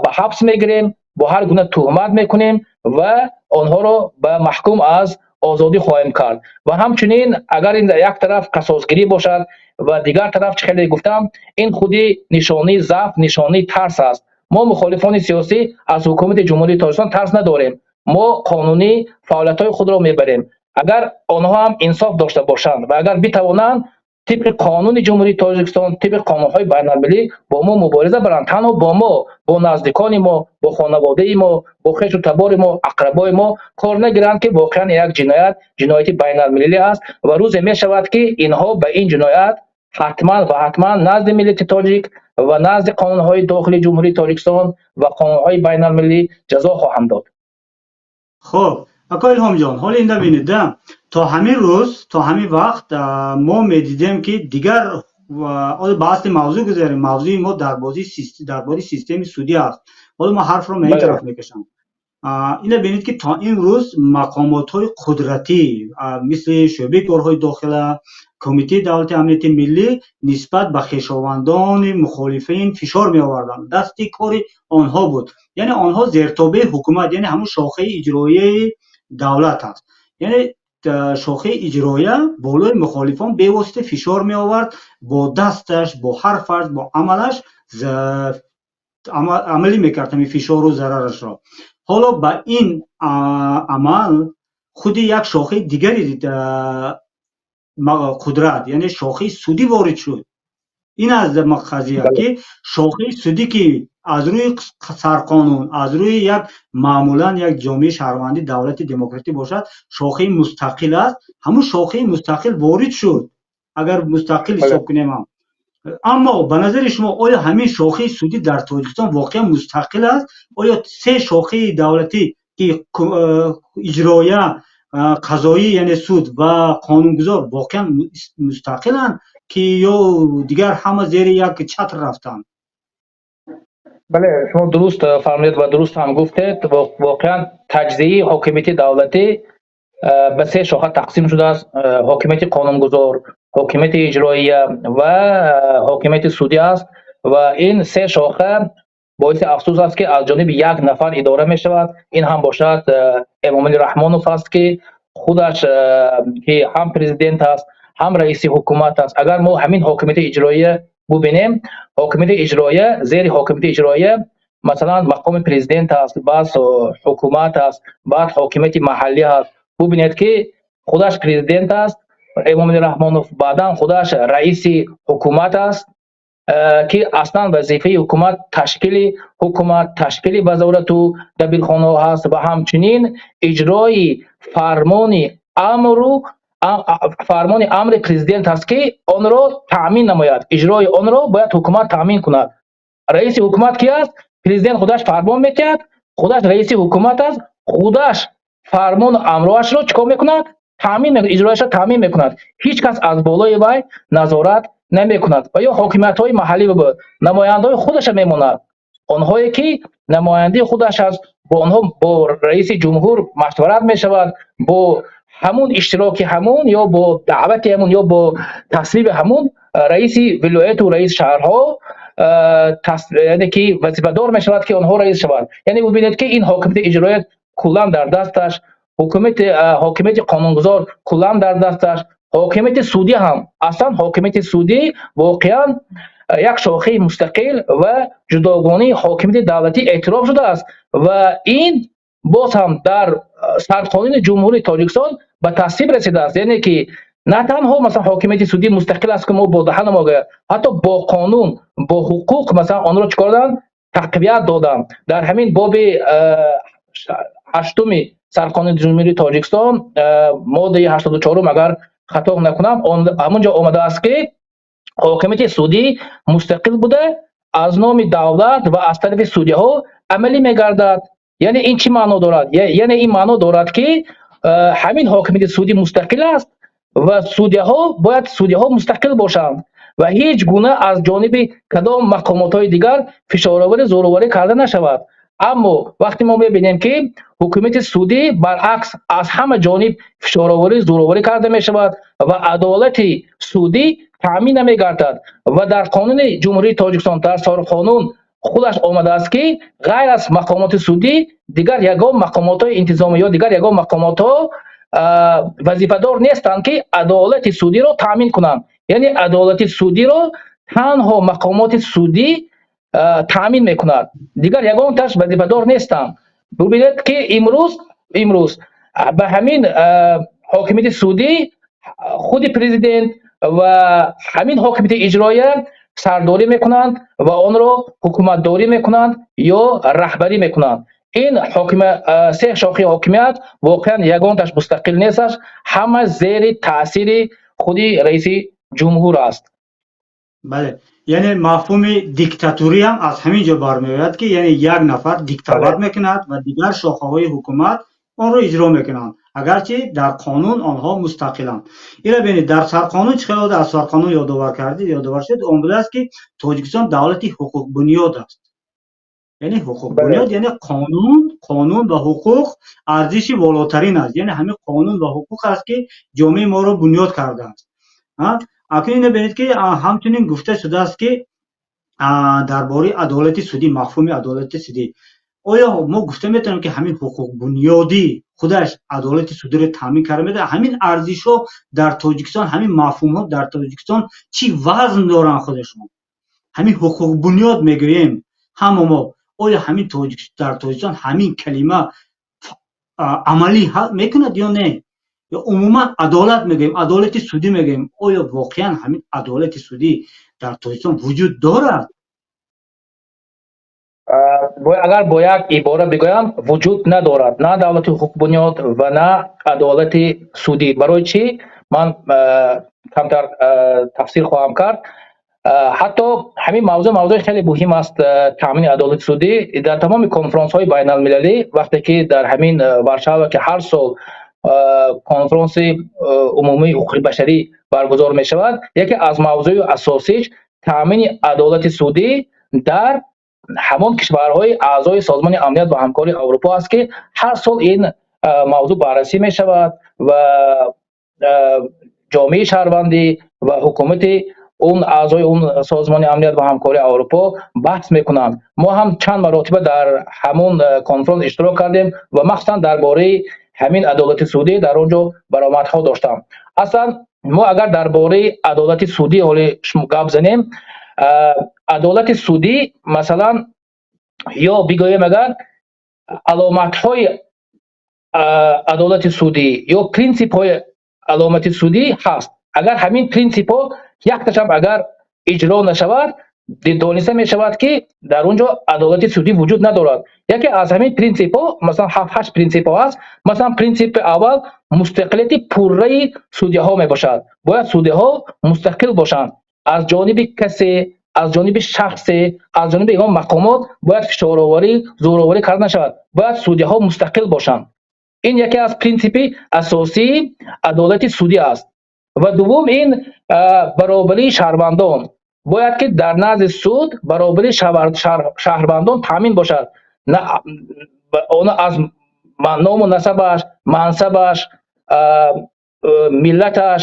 ба ҳабс мегирем, бо ҳар гуна туҳмат мекунем ва онҳоро ба маҳкум аз озодӣ хоҳем кард. Ва ҳамчунин агар ин як тараф қасосгирӣ бошад ва дигар тараф, чӣ хеле гуфтам, ин худи нишонаи заъф, нишонаи тарс аст. Мо, мухолифони сиёсӣ, аз ҳукумати Ҷумҳурии Тоҷикистон тарс надорем. Мо қонунӣ фаъолиятҳои худро мебарем. Агар онҳо ҳам инсоф дошта бошанд ва агар битавонанд Тибқи қонуни Ҷумҳурии Тоҷикистон, тибқи қонунҳои байналмилалӣ бо мо мубориза баранд. Танҳо бо мо, бо наздикони мо, бо хонаводаи мо, бо хешу табори мо, ақрабои мо кор нагиранд, ки воқеан як ҷиноят, ҷинояти байналмилалӣ аст ва рӯзе мешавад, ки инҳо ба ин ҷиноят ҳатман ва ҳатман назди миллати тоҷик ва назди қонунҳои дохилии Ҷумҳурии Тоҷикистон ва қонунҳои байналмилалӣ ҷазо хоҳанд дод. Хуб, ака Илҳомҷон, ҳоло инда бинед, да, то ҳамин рӯз, то ҳамин вақт мо медидем, ки дигар ба асли мавзӯъ гузарем. Мавзӯи мо дар бораи системаи судӣ аст. Ҳоло ман ҳарфро ба ин тараф мекашам. Ина бинед, ки то ин рӯз мақомотҳои қудратӣ, мисли шӯъбаи корҳои дохила, Кумитаи давлати амнияти миллӣ, нисбат ба хешовандони мухолифин фишор меоварданд. Дасти кори онҳо буд, яъне онҳо зертобеи ҳукумат, яъне ҳамун шохаи иҷроияи давлат аст. Яъне шохаи иҷроия болои мухолифон бевосита фишор меовард, бо дасташ, бо ҳарфаш, бо амалаш амалӣ мекард ҳамин фишору зарарашро. Ҳоло ба ин амал худи як шохаи дигари қудрат, яъне шохаи судӣ, ворид шуд. Ин аз қазия, ки шохаи судӣ, ки аз рӯи сарқонун, аз рӯи як маъмулан як ҷомеаи шаҳрвандӣ, давлати демократӣ бошад, шохаи мустақил аст, ҳамун шохаи мустақил ворид шуд, агар мустақил ҳисоб кунем ҳам. Аммо ба назари шумо, оё ҳамин шохаи судӣ дар Тоҷикистон воқеан мустақил аст? Оё се шохаи давлатӣ, ки иҷроия, қазоӣ, яъне суд, ва қонунгузор, воқеан мустақиланд, ки ё дигар ҳама зери як чатр рафтанд? Бале, шумо дуруст фармудед ва дуруст ҳам гуфтед. Воқеан таҷзияи ҳокимияти давлатӣ ба се шоха тақсим шудааст: ҳокимияти қонунгузор, ҳокимияти иҷроия ва ҳокимияти судӣ аст. Ва ин се шоха, боиси афсӯс аст, ки аз ҷониби як нафар идора мешавад. Ин ҳам бошад Эмомалӣ Раҳмонов аст, ки худаш ки ҳам президент аст, ҳам раиси ҳукумат аст. Агар мо ҳамин ҳокимияти иҷроия бубинем, ҳокимияти иҷроия, зери ҳокимияти иҷроия, масалан, мақоми президент аст, баъд ҳукумат аст, баъд ҳокимияти маҳаллӣ аст. Бубинед, ки худаш президент аст Эмомалӣ Раҳмонов, баъдан худаш раиси ҳукумат аст, ки аслан вазифаи ҳукумат ташкили ҳукумат, ташкили вазорату дабирхонаҳо ҳаст ва ҳамчунин иҷрои фармони амру фармони амри президент аст, ки онро таъмин намояд. Иҷрои онро бояд ҳукумат таъмин кунад. Раиси ҳукумат ки аст? Президент худаш фармон медиҳад, худаш раиси ҳукумат аст, худаш фармону амроашро чӣ кор мекунад? Таъмин, иҷрояшро таъмин мекунад. Ҳеҷ кас аз болои вай назорат намекунад. Ва ё ҳокимиятҳои маҳаллӣ намояндаҳои худаша мемонад, онҳое ки намояндаи худаш аст, бо онҳо бо раиси ҷумҳур машварат мешавад, бо ҳамун иштироки ҳамун ё бо даъвати ҳамун ё бо тасвиби ҳамун раиси вилояту раиси шаҳрҳо, яъне ки вазифадор мешавад, ки онҳо раис шаванд. Яъне бубинед, ки ин ҳокимияти иҷроия куллан дар дасташ, ҳокимияти қонунгузор куллан дар дасташ, ҳокимияти судӣ ҳам. Аслан ҳокимияти судӣ воқеан як шохаи мустақил ва ҷудогонаи ҳокимияти давлатӣ эътироф шудааст ва ин боз ҳам дар сарқонуни Ҷумҳурии Тоҷикистон ба тасвиб расидааст. Яъне ки на танҳо, масалан, ҳокимияти судӣ мустақил аст, ки мо бо даҳана мо, ҳатто бо қонун, бо ҳуқуқ, масалан, онро чӣ кор доданд? Тақвият доданд. Дар ҳамин боби ҳаштуми сарқонуни Ҷумҳурии Тоҷикистон, моддаи 84-ум, агар хато накунам, ҳамон ҷо омадааст, ки ҳокимияти судӣ мустақил буда, аз номи давлат ва аз тарафи судяҳо амалӣ мегардад. Яъне ин чӣ маъно дорад? Яъне ин маъно дорад, ки ҳамин ҳокимияти судӣ мустақил аст ва судяҳо бояд, судяҳо мустақил бошанд ва ҳеҷ гуна аз ҷониби кадом мақомотҳои дигар фишороварӣ, зӯроварӣ карда нашавад. Аммо вақте мо мебинем, ки ҳукумати судӣ баръакс аз ҳама ҷониб фишороварӣ, зӯроварӣ карда мешавад ва адолати судӣ таъмин намегардад. Ва дар қонуни Ҷумҳурии Тоҷикистон, дар сарқонун худаш омадааст, ки ғайр аз мақомоти судӣ дигар ягон мақомотҳои интизомӣ ё дигар ягон мақомотҳо вазифадор нестанд, ки адолати судиро таъмин кунанд. Яъне адолати судиро танҳо мақомоти судӣ таъмин мекунад, дигар ягонташ вазифадор нестанд. Бубинед, ки имрӯз ба ҳамин ҳокимияти судӣ худи президент Ва ҳамин ҳокимияти иҷроия сардорӣ мекунанд ва онро ҳукуматдорӣ мекунанд ё раҳбарӣ мекунанд. Ин се шохаи ҳокимият воқеан ягонташ мустақил несташ, ҳама зери таъсири худи раиси ҷумҳур аст. Бале, яъне мафҳуми диктатурӣ ҳам аз ҳамин ҷо бармеояд, ки яъне як нафар диктовать мекунад ва дигар шохаҳои ҳукумат онро иҷро мекунанд, агарчи дар қонун онҳо мустақиланд. Ира бинед, дар сарқонун чӣ хеле аз сарқонун ёдовар кардид, ёдовар шуд, он будааст, ки Тоҷикистон давлати ҳуқуқбунёд аст. Яъне ҳуқуқбунёд, яъне қонун ва ҳуқуқ арзиши волотарин аст. Яъне ҳамин қонун ва ҳуқуқ аст, ки ҷомеаи моро бунёд кардааст. Акнун ина бинед, ки ҳамчунин гуфта шудааст, ки дар бораи адолати судӣ, мафҳуми адолати судӣ, оё мо гуфта метавонем, ки ҳамин ҳуқуқбунёдӣ худаш адолати судиро таъмин карда метавонад? Ҳамин арзишҳо дар Тоҷикистон, ҳамин мафҳумҳо дар Тоҷикистон чӣ вазн доранд худашон? Ҳамин ҳуқуқбунёд мегӯем ҳама мо, оё ҳамин дар Тоҷикистон ҳамин калима амалӣ мекунад ё не? Ё умуман адолат мегӯем, адолати судӣ мегӯем, оё воқеан ҳамин адолати судӣ дар Тоҷикистон вуҷуд дорад? Агар бо як ибора бигӯям, вуҷуд надорад на давлати ҳуқуқбунёд ва на адолати судӣ. Барои чӣ, ман камтар тафсир хоҳам кард. Ҳатто ҳамин мавзӯъ мавзӯи хеле муҳим аст, таъмини адолати судӣ. Дар тамоми конфронсҳои байналмилалӣ, вақте ки дар ҳамин Варшава, ки ҳар сол конфронси умумии ҳуқуқи башарӣ баргузор мешавад, яке аз мавзӯи асосиш таъмини адолати судӣ дар ҳамон кишварҳои аъзои Созмони Амният ва Ҳамкории Аврупо аст, ки ҳар сол ин мавзӯъ баррасӣ мешавад ва ҷомеаи шаҳрвандӣ ва ҳукумати он аъзои он Созмони Амният ва Ҳамкории Аврупо баҳс мекунанд. Мо ҳам чанд маротиба дар ҳамон конфронс иштирок кардем ва махсусан дар бораи ҳамин адолати судӣ дар он ҷо баромадҳо доштам. Аслан мо агар дар бораи адолати судӣ ҳоли гап занем, адолати судӣ, масалан, ё бигӯем, агар аломатҳои адолати судӣ ё принсипҳои аломати судӣ ҳаст, агар ҳамин принсипҳо якташам агар иҷро нашавад, дониста мешавад, ки дар он ҷо адолати судӣ вуҷуд надорад. Яке аз ҳамин принсипҳо, масалан, ҳафт ҳашт принсипҳо ҳаст. Масалан, принсипи аввал мустақилияти пурраи судяҳо мебошад. Бояд судяҳо мустақил бошанд, аз ҷониби касе, аз ҷониби шахсе, аз ҷониби ягон мақомот бояд фишороварӣ, зӯроварӣ карда нашавад. Бояд судяҳо мустақил бошанд. Ин яке аз принсипи асосии адолати судӣ аст. Ва дуввум ин баробарии шаҳрвандон. Бояд ки дар назди суд баробарии шаҳрвандон таъмин бошад, он аз ному насабаш, мансабаш, миллаташ,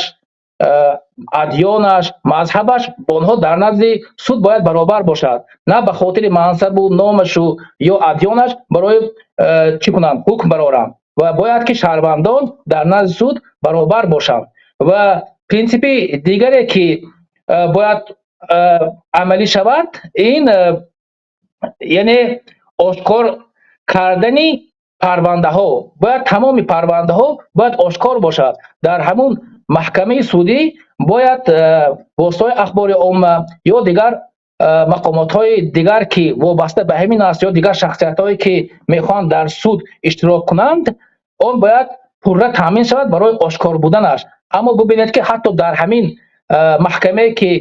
адёнаш, мазҳабаш, онҳо дар назди суд бояд баробар бошад. На ба хотири мансабу номашу ё адёнаш барои чӣ кунанд, ҳукм бароранд. Ва бояд ки шаҳрвандон дар назди суд баробар бошанд. Ва принсипи дигаре, ки бояд амалӣ шавад, ин яъне ошкор кардани парвандаҳо. Бояд тамоми парвандаҳо бояд ошкор бошад. Дар ҳамун маҳкамаи судӣ бояд воситаҳои ахбори омма ё дигар мақомотҳои дигар, ки вобаста ба ҳамин аст, ё дигар шахсиятҳое, ки мехоҳанд дар суд иштирок кунанд, он бояд пурра таъмин шавад барои ошкор буданаш. Аммо бубинед, ки ҳатто дар ҳамин маҳкамае, ки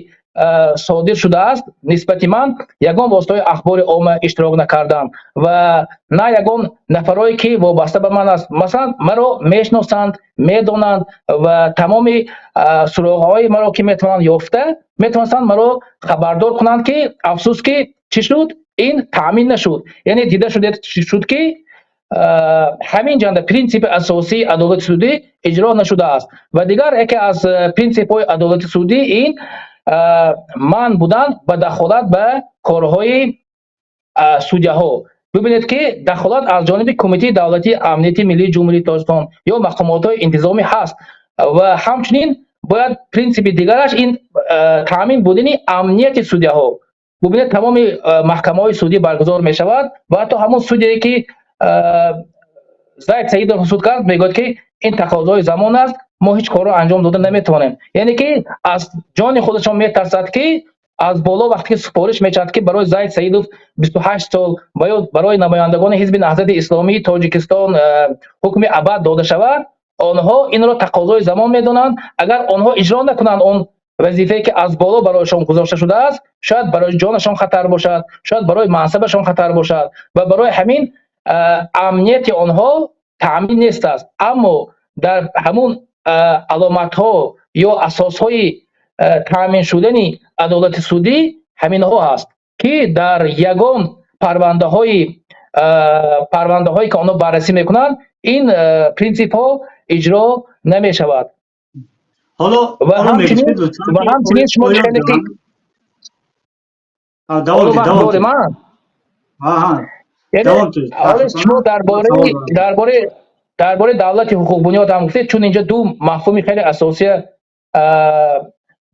содир шудааст нисбати ман, ягон воситаҳои ахбори омма иштирок накарданд ва на ягон нафарое, ки вобаста ба ман аст. Масалан, маро мешиносанд, медонанд ва тамоми суроғаҳои маро, ки метавонанд ёфта, метавонистанд маро хабардор кунанд, ки афсӯс, ки чӣ шуд, ин таъмин нашуд. Яъне дида шуд, ки ҳамин ҷанда принсипи асосии адолати судӣ иҷро нашудааст. Ва дигар яке аз принсипҳои адолати судӣ ин манъ будан ба дахолат ба корҳои судяҳо. Бибинед, ки дахолат аз ҷониби Кумитаи давлатии амнияти миллии Ҷумҳурии Тоҷикистон ё мақомотҳои интизомӣ ҳаст. Ва ҳамчунин бояд принсипи дигараш ин таъмин будани амнияти судяҳо. Бубинед, тамоми маҳкамаҳои судӣ баргузор мешавад ва ҳатто ҳамон судие, ки Зайд Саидов суд кард, мегӯяд, ки ин тақозои замон аст. Мо ҳеҷ корро анҷом дода наметавонем. Яъне ки аз ҷони худашон метарсад, ки аз боло вақте ки супориш мешавад, ки барои Зайд Саидов 28 сол ва ё барои намояндагони Ҳизби Наҳзати Исломии Тоҷикистон ҳукми абад дода шавад, онҳо инро тақозои замон медонанд. Агар онҳо иҷро накунанд он вазифае, ки аз боло барояшон гузошта шудааст, шояд барои ҷонашон хатар бошад, шояд барои мансабашон хатар бошад ва барои ҳамин амнияти онҳо таъмин нест аст. Аммо дар ҳамун аломатҳо ё асосҳои таъмин шудани адолати судӣ ҳаминҳо ҳаст, ки дар ягон парвандаҳое, ки онҳо баррасӣ мекунанд, ин принсипҳо иҷро намешавад. Ҳоло Ва ҳамчунин шумо хеле ки давом. Дорем. Ҳоло шумо дар бораи давлати ҳуқуқбунёд ҳам гуфтед, чун инҷо ду мафҳуми хеле асосия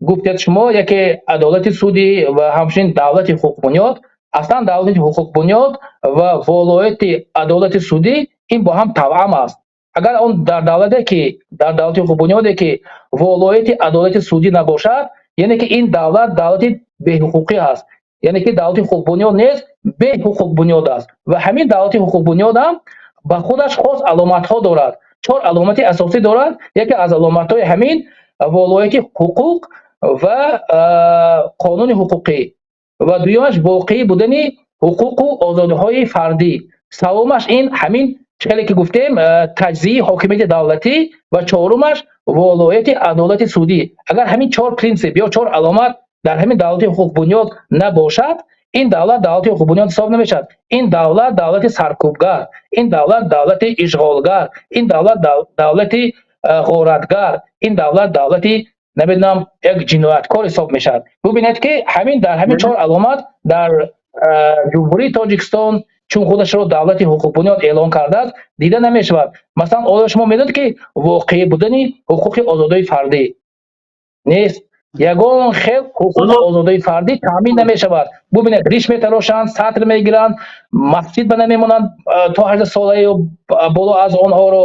гуфтед шумо: яке адолати судӣ ва ҳамчунин давлати ҳуқуқбунёд. Аслан давлати ҳуқуқбунёд ва волояти адолати судӣ ин бо ҳам тавъам аст. Агар он дар давлате ки дар давлати ҳуқуқбунёде ки волояти адолати судӣ набошад, яъне ки ин давлат давлати беҳуқуқӣ аст, яъне ки давлати ҳуқуқбунёд нест, беҳуқуқбунёд аст. Ва ҳамин давлати ҳуқуқбунёд ҳам ба худаш хос аломатҳо дорад, чор аломати асосӣ дорад. Яке аз аломатҳои ҳамин волояти ҳуқуқ ва қонуни ҳуқуқӣ ва дуюмаш воқеӣ будани ҳуқуқу озодиҳои фардӣ, севумаш ин ҳамин хеле ки гуфтем, таҷзияи ҳокимияти давлатӣ ва чорумаш волояти адолати судӣ. Агар ҳамин чор принсип ё чор аломат дар ҳамин давлати ҳуқуқбунёд набошад, ин давлат давлати ҳуқуқбунёд ҳисоб намешавад. Ин давлат давлати саркӯбгар, ин давлат давлати ишғолгар, ин давлат давлати ғоратгар, ин давлат давлати, намедонам, як ҷинояткор ҳисоб мешавад. Бубинед, ки ҳамин дар ҳамин чор аломат дар Ҷумҳурии Тоҷикистон, чун худашро давлати ҳуқуқбунёд эълон кардааст, дида намешавад. Масалан, оё шумо медонед, ки воқеӣ будани ҳуқуқи озодии фардӣ нест? Ягон хел ҳуқуқи озодии фардӣ таъмин намешавад. Бубинед, риш метарошанд, сатр мегиранд, масҷид ба намемонанд то 18 сола ё боло аз онҳоро.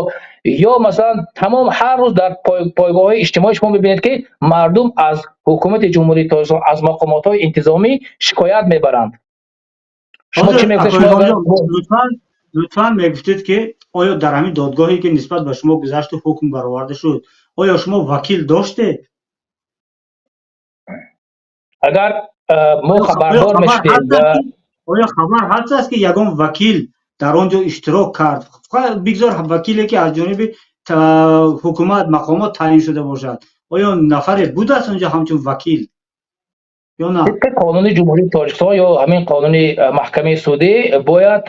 Ё масалан, тамом ҳар рӯз дар пойгоҳҳои иҷтимоӣ шумо мебинед, ки мардум аз ҳукумати Ҷумҳурии Тоҷикистон, аз мақомотҳои интизомӣ шикоят мебаранд. Шумо чӣ мегӯед? Лутфан мегуфтед, ки оё дар ҳамин додгоҳе, ки нисбат ба шумо гузашту ҳукм бароварда шуд, оё шумо вакил доштед? Агар мо хабардор мешудем. Оё хабар ҳаст аст, ки ягон вакил дар он ҷо иштирок кард? Бигзор вакиле, ки аз ҷониби ҳукумат, мақомот таъин шуда бошад. Оё нафаре будааст онҷо ҳамчун вакил ё на? Тибқи қонуни Ҷумҳурии Тоҷикистон ё ҳамин қонуни маҳкамаи судӣ бояд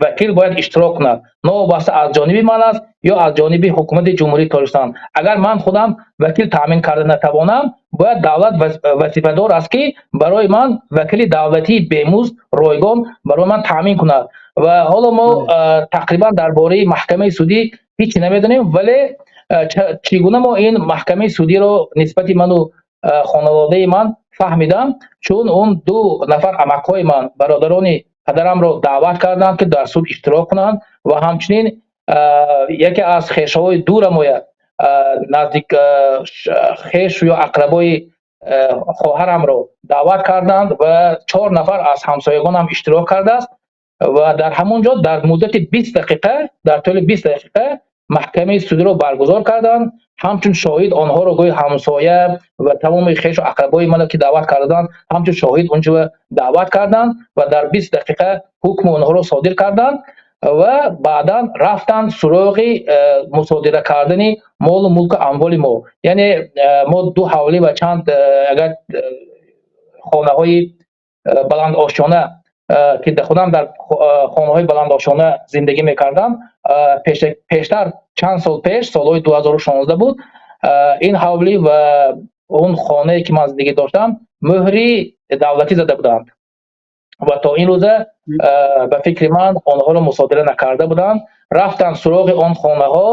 вакил бояд иштирок кунад, новобаста аз ҷониби ман аст ё аз ҷониби ҳукумати Ҷумҳурии Тоҷикистон. Агар ман худам вакил таъмин карда натавонам, бояд давлат вазифадор аст, ки барои ман вакили давлатии бемузд, ройгон барои ман таъмин кунад. Ва ҳоло мо тақрибан дар бораи маҳкамаи судӣ ҳеҷ намедонем, вале чӣ гуна мо ин маҳкамаи судиро нисбати ману хонаводаи ман фаҳмидам? Чун он ду нафар амакҳои ман, бародарони падарамро даъват карданд, ки дар суд иштирок кунанд ва ҳамчунин яке аз хешҳои дурамоя, наздик хеш ё ақрабои хоҳарамро даъват карданд ва чор нафар аз ҳамсоягонам иштирок кардааст. Ва дар ҳамон ҷо дар муддати 20 дақиқа, дар тӯли 20 дақиқа маҳкамаи судиро баргузор карданд. Ҳамчун шоҳид онҳоро гӯи ҳамсоя ва тамоми хешу ақрабои маро, ки даъват карданд, ҳамчун шоҳид онҷо даъват карданд ва дар 20 дақиқа ҳукми онҳоро содир карданд ва баъдан рафтанд суроғи мусодира кардани молу мулку амволи мо. Яъне мо ду ҳавлӣ ва чанд агар хонаҳои баландошёна, ки худам дар хонаҳои баландошёна зиндагӣ мекардам пештар, чанд сол пеш, солҳои 2016 буд, ин ҳавлӣ ва он хонае, ки ман зиндагӣ доштам, мӯҳри давлатӣ зада буданд ва то ин рӯза, ба фикри ман, онҳоро мусодира накарда буданд. Рафтанд суроғи он хонаҳо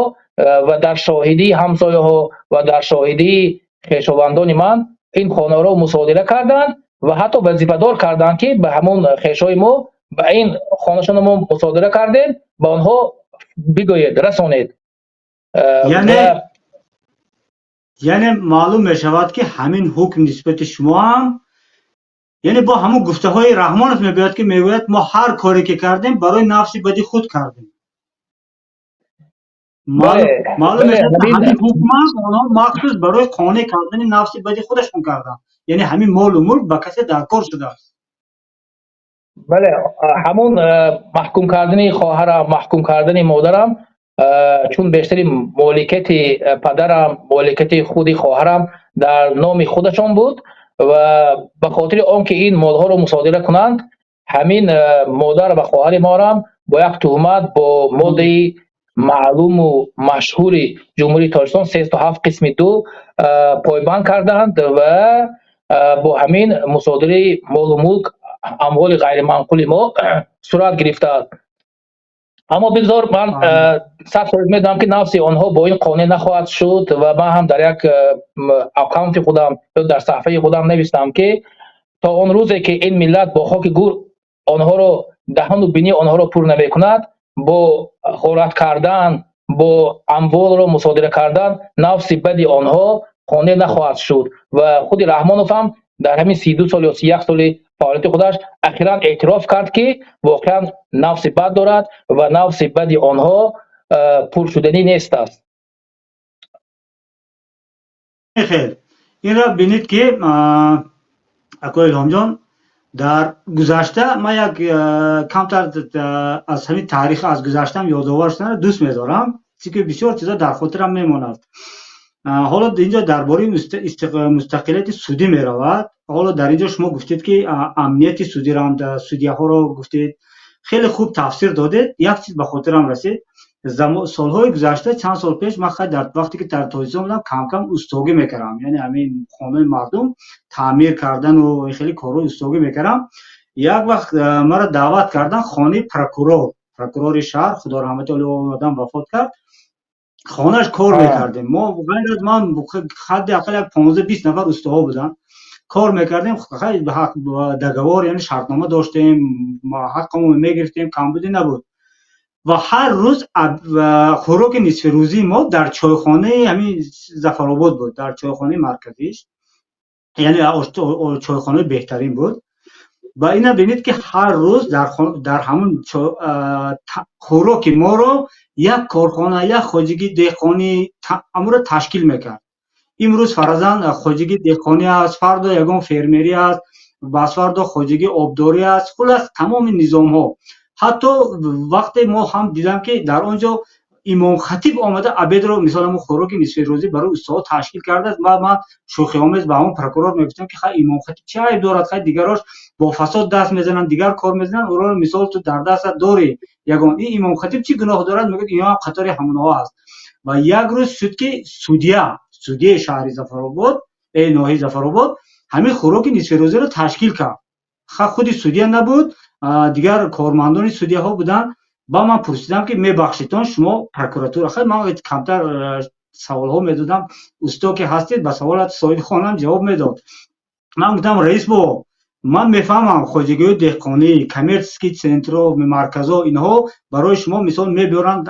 ва дар шоҳидии ҳамсояҳо ва дар шоҳидии хешовандони ман ин хонаҳоро мусодира карданд ва ҳатто вазифадор карданд, ки ба ҳамон хешои мо, ба ин хонашонро мо мусодира кардем, ба онҳо бигӯед, расонед. Яъне Яъне маълум мешавад, ки ҳамин ҳукм нисбати шумо ҳам, яъне бо ҳамун гуфтаҳои Раҳмонов мегӯяд, ки мегӯяд, мо ҳар коре ки кардем, барои нафси бади худ кардем. Маълум мешавад, ҳамин ҳукмам онҳо махсус барои қонеъ кардани нафси бади худашон карданд, яъне ҳамин молу мулк ба касе дар кор шудааст. Бале, ҳамун маҳкум кардани хоҳарам, маҳкум кардани модарам, чун бештари моликияти падарам, моликияти худи хоҳарам дар номи худашон буд ва ба хотири он ки ин молҳоро мусодира кунанд, ҳамин модар ва хоҳари морам бо як туҳмат, бо моддаи маълуму машҳури Ҷумҳурии Тоҷикистон 307 қисми 2 пойбанд карданд ва бо ҳамин мусодираи молу мулк, амволи ғайриманқули мо сурат гирифтааст. Аммо бигзор, ман 100% медонам, ки нафси онҳо бо ин қонеъ нахоҳад шуд. Ва ман ҳам дар як аккаунти худам ё дар саҳфаи худам навистам, ки то он рӯзе ки ин миллат бо хоки гур онҳоро, даҳону бинии онҳоро пур намекунад, бо ғорат кардан, бо амволро мусодира кардан нафси бади онҳо қонеъ нахоҳад шуд. Ва худи Раҳмонов ҳам дар ҳамин 32 сол ё 31 соли фаъолияти худаш ахиран эътироф кард, ки воқеан нафси бад дорад ва нафси бади онҳо пуршуданӣ нест аст. Хел инро бинед, ки акои Илҳомҷон, дар гузашта ман як камтар аз ҳамин таърих, аз гузаштаам ёдовар шуданро дӯст медорам, чунки бисёр чизо дар хотирам мемонад. Ҳоло инҷо дар бораи мустақилияти судӣ меравад. Ҳоло дар инҷо шумо гуфтед, ки амнияти судиро, судияҳоро гуфтед, хеле хуб тафсир додед. Як чиз ба хотирам расид. Солҳои гузашта, чанд сол пеш, ман хай дар вақте ки дар Тоҷикистон будам, камкам устогӣ мекардам, яъне ҳамин хонаи мардум таъмир кардану хеле корҳои устогӣ мекардам. Як вақт маро даъват кардан хонаи прокурор, прокурори шаҳр, худо раҳмати олӣ, одам вафот кард, хонааш кор мекардем. Мо ғайр аз ман ҳадди ақал як 15-20 нафар устоҳо буданд, кор мекардем. Договор, яъне шартнома доштем, ҳаққамон мегирифтем, камбудӣ набуд. Ва ҳар рӯз хӯроки нисфирӯзии мо дар чойхонаи ҳамин Зафаробод буд, дар чойхонаи марказиш, яъне чойхонаи беҳтарин буд. Ва ина бинед, ки ҳар рӯз дар ҳамун хӯроки моро як корхона, як хоҷагии деҳқонӣ амро ташкил мекард. Имрӯз фарзан хоҷагии деҳқонӣ аст, фардо ягон фермерӣ аст, басфардо хоҷагии обдорӣ аст. Хулас, тамоми низомҳо. Ҳатто вақте мо ҳам дидам, ки дар он ҷо имомхатиб омада обедро, мисол, ҳамун хӯроки нисфирӯзӣ барои устоҳо ташкил кардааст. Ва ман шӯхиомез ба ҳамон прокурор мегуфтам, ки хай, имомхатиб чӣ айб дорад? Хай, дигарош бо фасод даст мезананд, дигар кор мезананд, ӯро мисол ту дар дастат дорӣ ягон, ин имомхатиб чӣ гуноҳ дорад? Мегӯяд, ино ҳам қатори ҳамонҳо аст. Ва як рӯз шуд, ки судья, судьяи шаҳри Зафаробод, ноҳияи Зафаробод ҳамин хӯроки нисфирӯзиро ташкил кард. Худи судья набуд, дигар кормандони судьяҳо буданд. Ба ман пурсидам, ки мебахшитон, шумо прокуратура? Хай, ман камтар саволҳо медодам, усто ки ҳастед, ба саволат соҳиби хонаам ҷавоб медод. Ман гуфтам: «Раис бобо, ман мефаҳмам, хоҷагиҳои деҳқонӣ, коммерческий центрҳо, марказҳо, инҳо барои шумо мисол мебиёранд,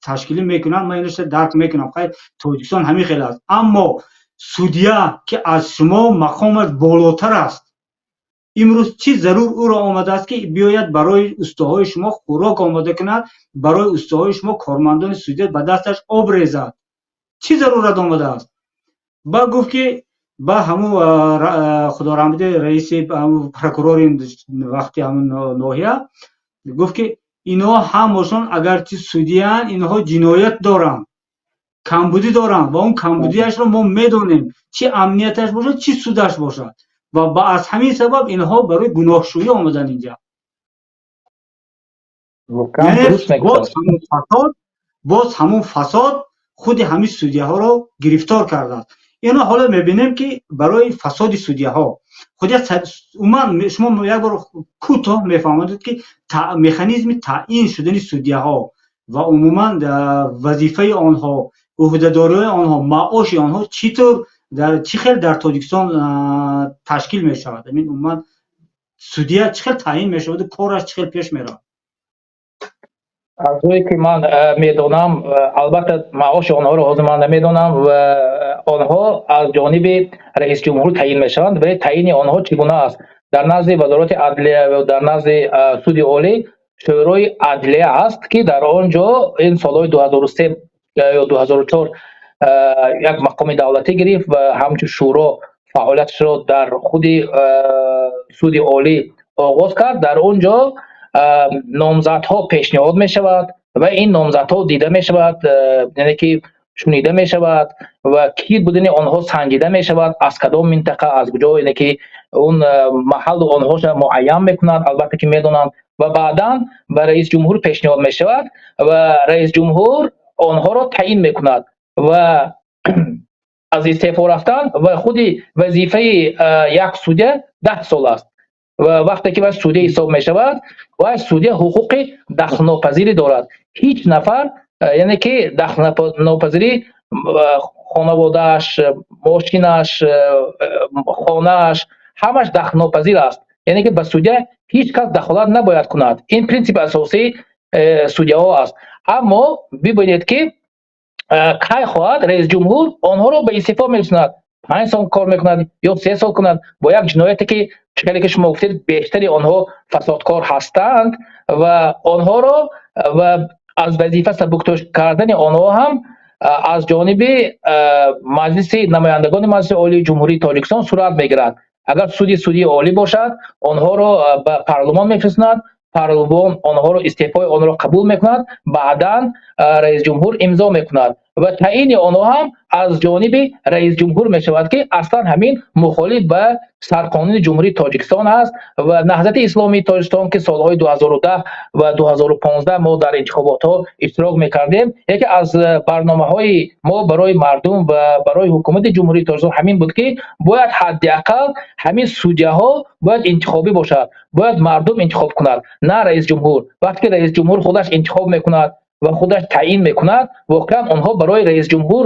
ташкилӣ мекунанд, ман инро дарк мекунам, хай, Тоҷикистон ҳамин хел аст. Аммо судья, ки аз шумо мақомаш болотар аст, имрӯз чӣ зарур ӯро омадааст, ки биёяд, барои устоҳои шумо хӯрок омода кунад, барои устоҳои шумо, кормандони судья, ба дасташ об резад? Чӣ зарурат омадааст?» Ба гуфт, ки ба ҳамун, худо раҳмати, раиси прокурори вақти ҳамун ноҳия гуфт, ки инҳо ҳамашон агарчи судьяанд, инҳо ҷиноят доранд, камбудӣ доранд ва он камбудиашро мо медонем, чӣ амнияташ бошад, чӣ судаш бошад, ва аз ҳамин сабаб инҳо барои гуноҳшӯӣ омаданд инҷа». Боз ҳамун фасод худи ҳамин судьяҳоро гирифтор кардааст. Ино ҳоло мебинем, ки барои фасоди судьяҳо худи умуман шумо як бор кӯтоҳ мефаҳмонед, ки механизми таъин шудани судьяҳо ва умуман вазифаи онҳо, ӯҳдадориҳои онҳо, маоши онҳо чӣ тавр, чӣ хел дар Тоҷикистон ташкил мешавад, амин умуман судья чӣ хел таъин мешаваду кораш чӣ хел пеш меравад? Аз рӯе ки ман медонам, албатта, маоши онҳоро ҳозир ман намедонам ва онҳо аз ҷониби раисҷумҳур таъин мешаванд. Вале таъини онҳо чӣ гуна аст? Дар назди Вазорати адлия ва дар назди Суди Олӣ Шӯрои адлия аст, ки дар он ҷо ин солҳои 2003 ё 2004 як мақоми давлатӣ гирифт ва ҳамчун шӯро фаъолияташро дар худи Суди Олӣ оғоз кард. Дар он ҷо номзадҳо пешниҳод мешавад ва ин номзадҳо дида мешавад, яъне ки шунида мешавад ва кӣ будани онҳо санҷида мешавад, аз кадом минтақа, аз куҷо, яъне ки он маҳаллу онҳоша муайян мекунанд, албатта, ки медонанд, ва баъдан ба раисҷумҳур пешниҳод мешавад ва раисҷумҳур онҳоро таъин мекунад. Ва аз истеъфо рафтан ва худи вазифаи як судя 10 сол аст ва вақте ки вай судя ҳисоб мешавад, вай судя ҳуқуқи дахлнопазирӣ дорад. Ҳеҷ нафар, яъне ки дахлнопазирӣ, хонаводааш, мошинаш, хонааш, ҳамаш дахлнопазир аст. Яъне ки ба судя ҳеҷ кас дахолат набояд кунад. Ин принсипи асосии судяҳо аст. Аммо бибинед, ки кай хоҳад, раисҷумҳур онҳоро ба истеъфо мерасонад. 5 сол кор мекунад ё 3 сол кунад, бо як ҷинояте, ки хеле ки шумо гуфтед, бештари онҳо фасодкор ҳастанд ва онҳоро ва аз вазифа сабукдӯш кардани онҳо ҳам аз ҷониби Маҷлиси намояндагони Маҷлиси Олии Ҷумҳурии Тоҷикистон сурат мегирад. Агар суди олӣ бошад, онҳоро ба парлумон мефиристонад, парлумон онҳоро, истеъфои онҳоро қабул мекунад, баъдан раисҷумҳур имзо мекунад ва таъини онҳо ҳам аз ҷониби раисҷумҳур мешавад, ки аслан ҳамин мухолиф ба сарқонуни Ҷумҳурии Тоҷикистон аст. Ва Наҳзати Исломии Тоҷикистон, ки солҳои 2010 ва 2015 мо дар интихоботҳо иштирок мекардем, яке аз барномаҳои мо барои мардум ва барои ҳукумати Ҷумҳурии Тоҷикистон ҳамин буд, ки бояд ҳадди ақал ҳамин судяҳо бояд интихобӣ бошад, бояд мардум интихоб кунад, на раисҷумҳур. Вақте ки раисҷумҳур худаш интихоб мекунад ва худаш таъин мекунад, воқеан онҳо барои раисҷумҳур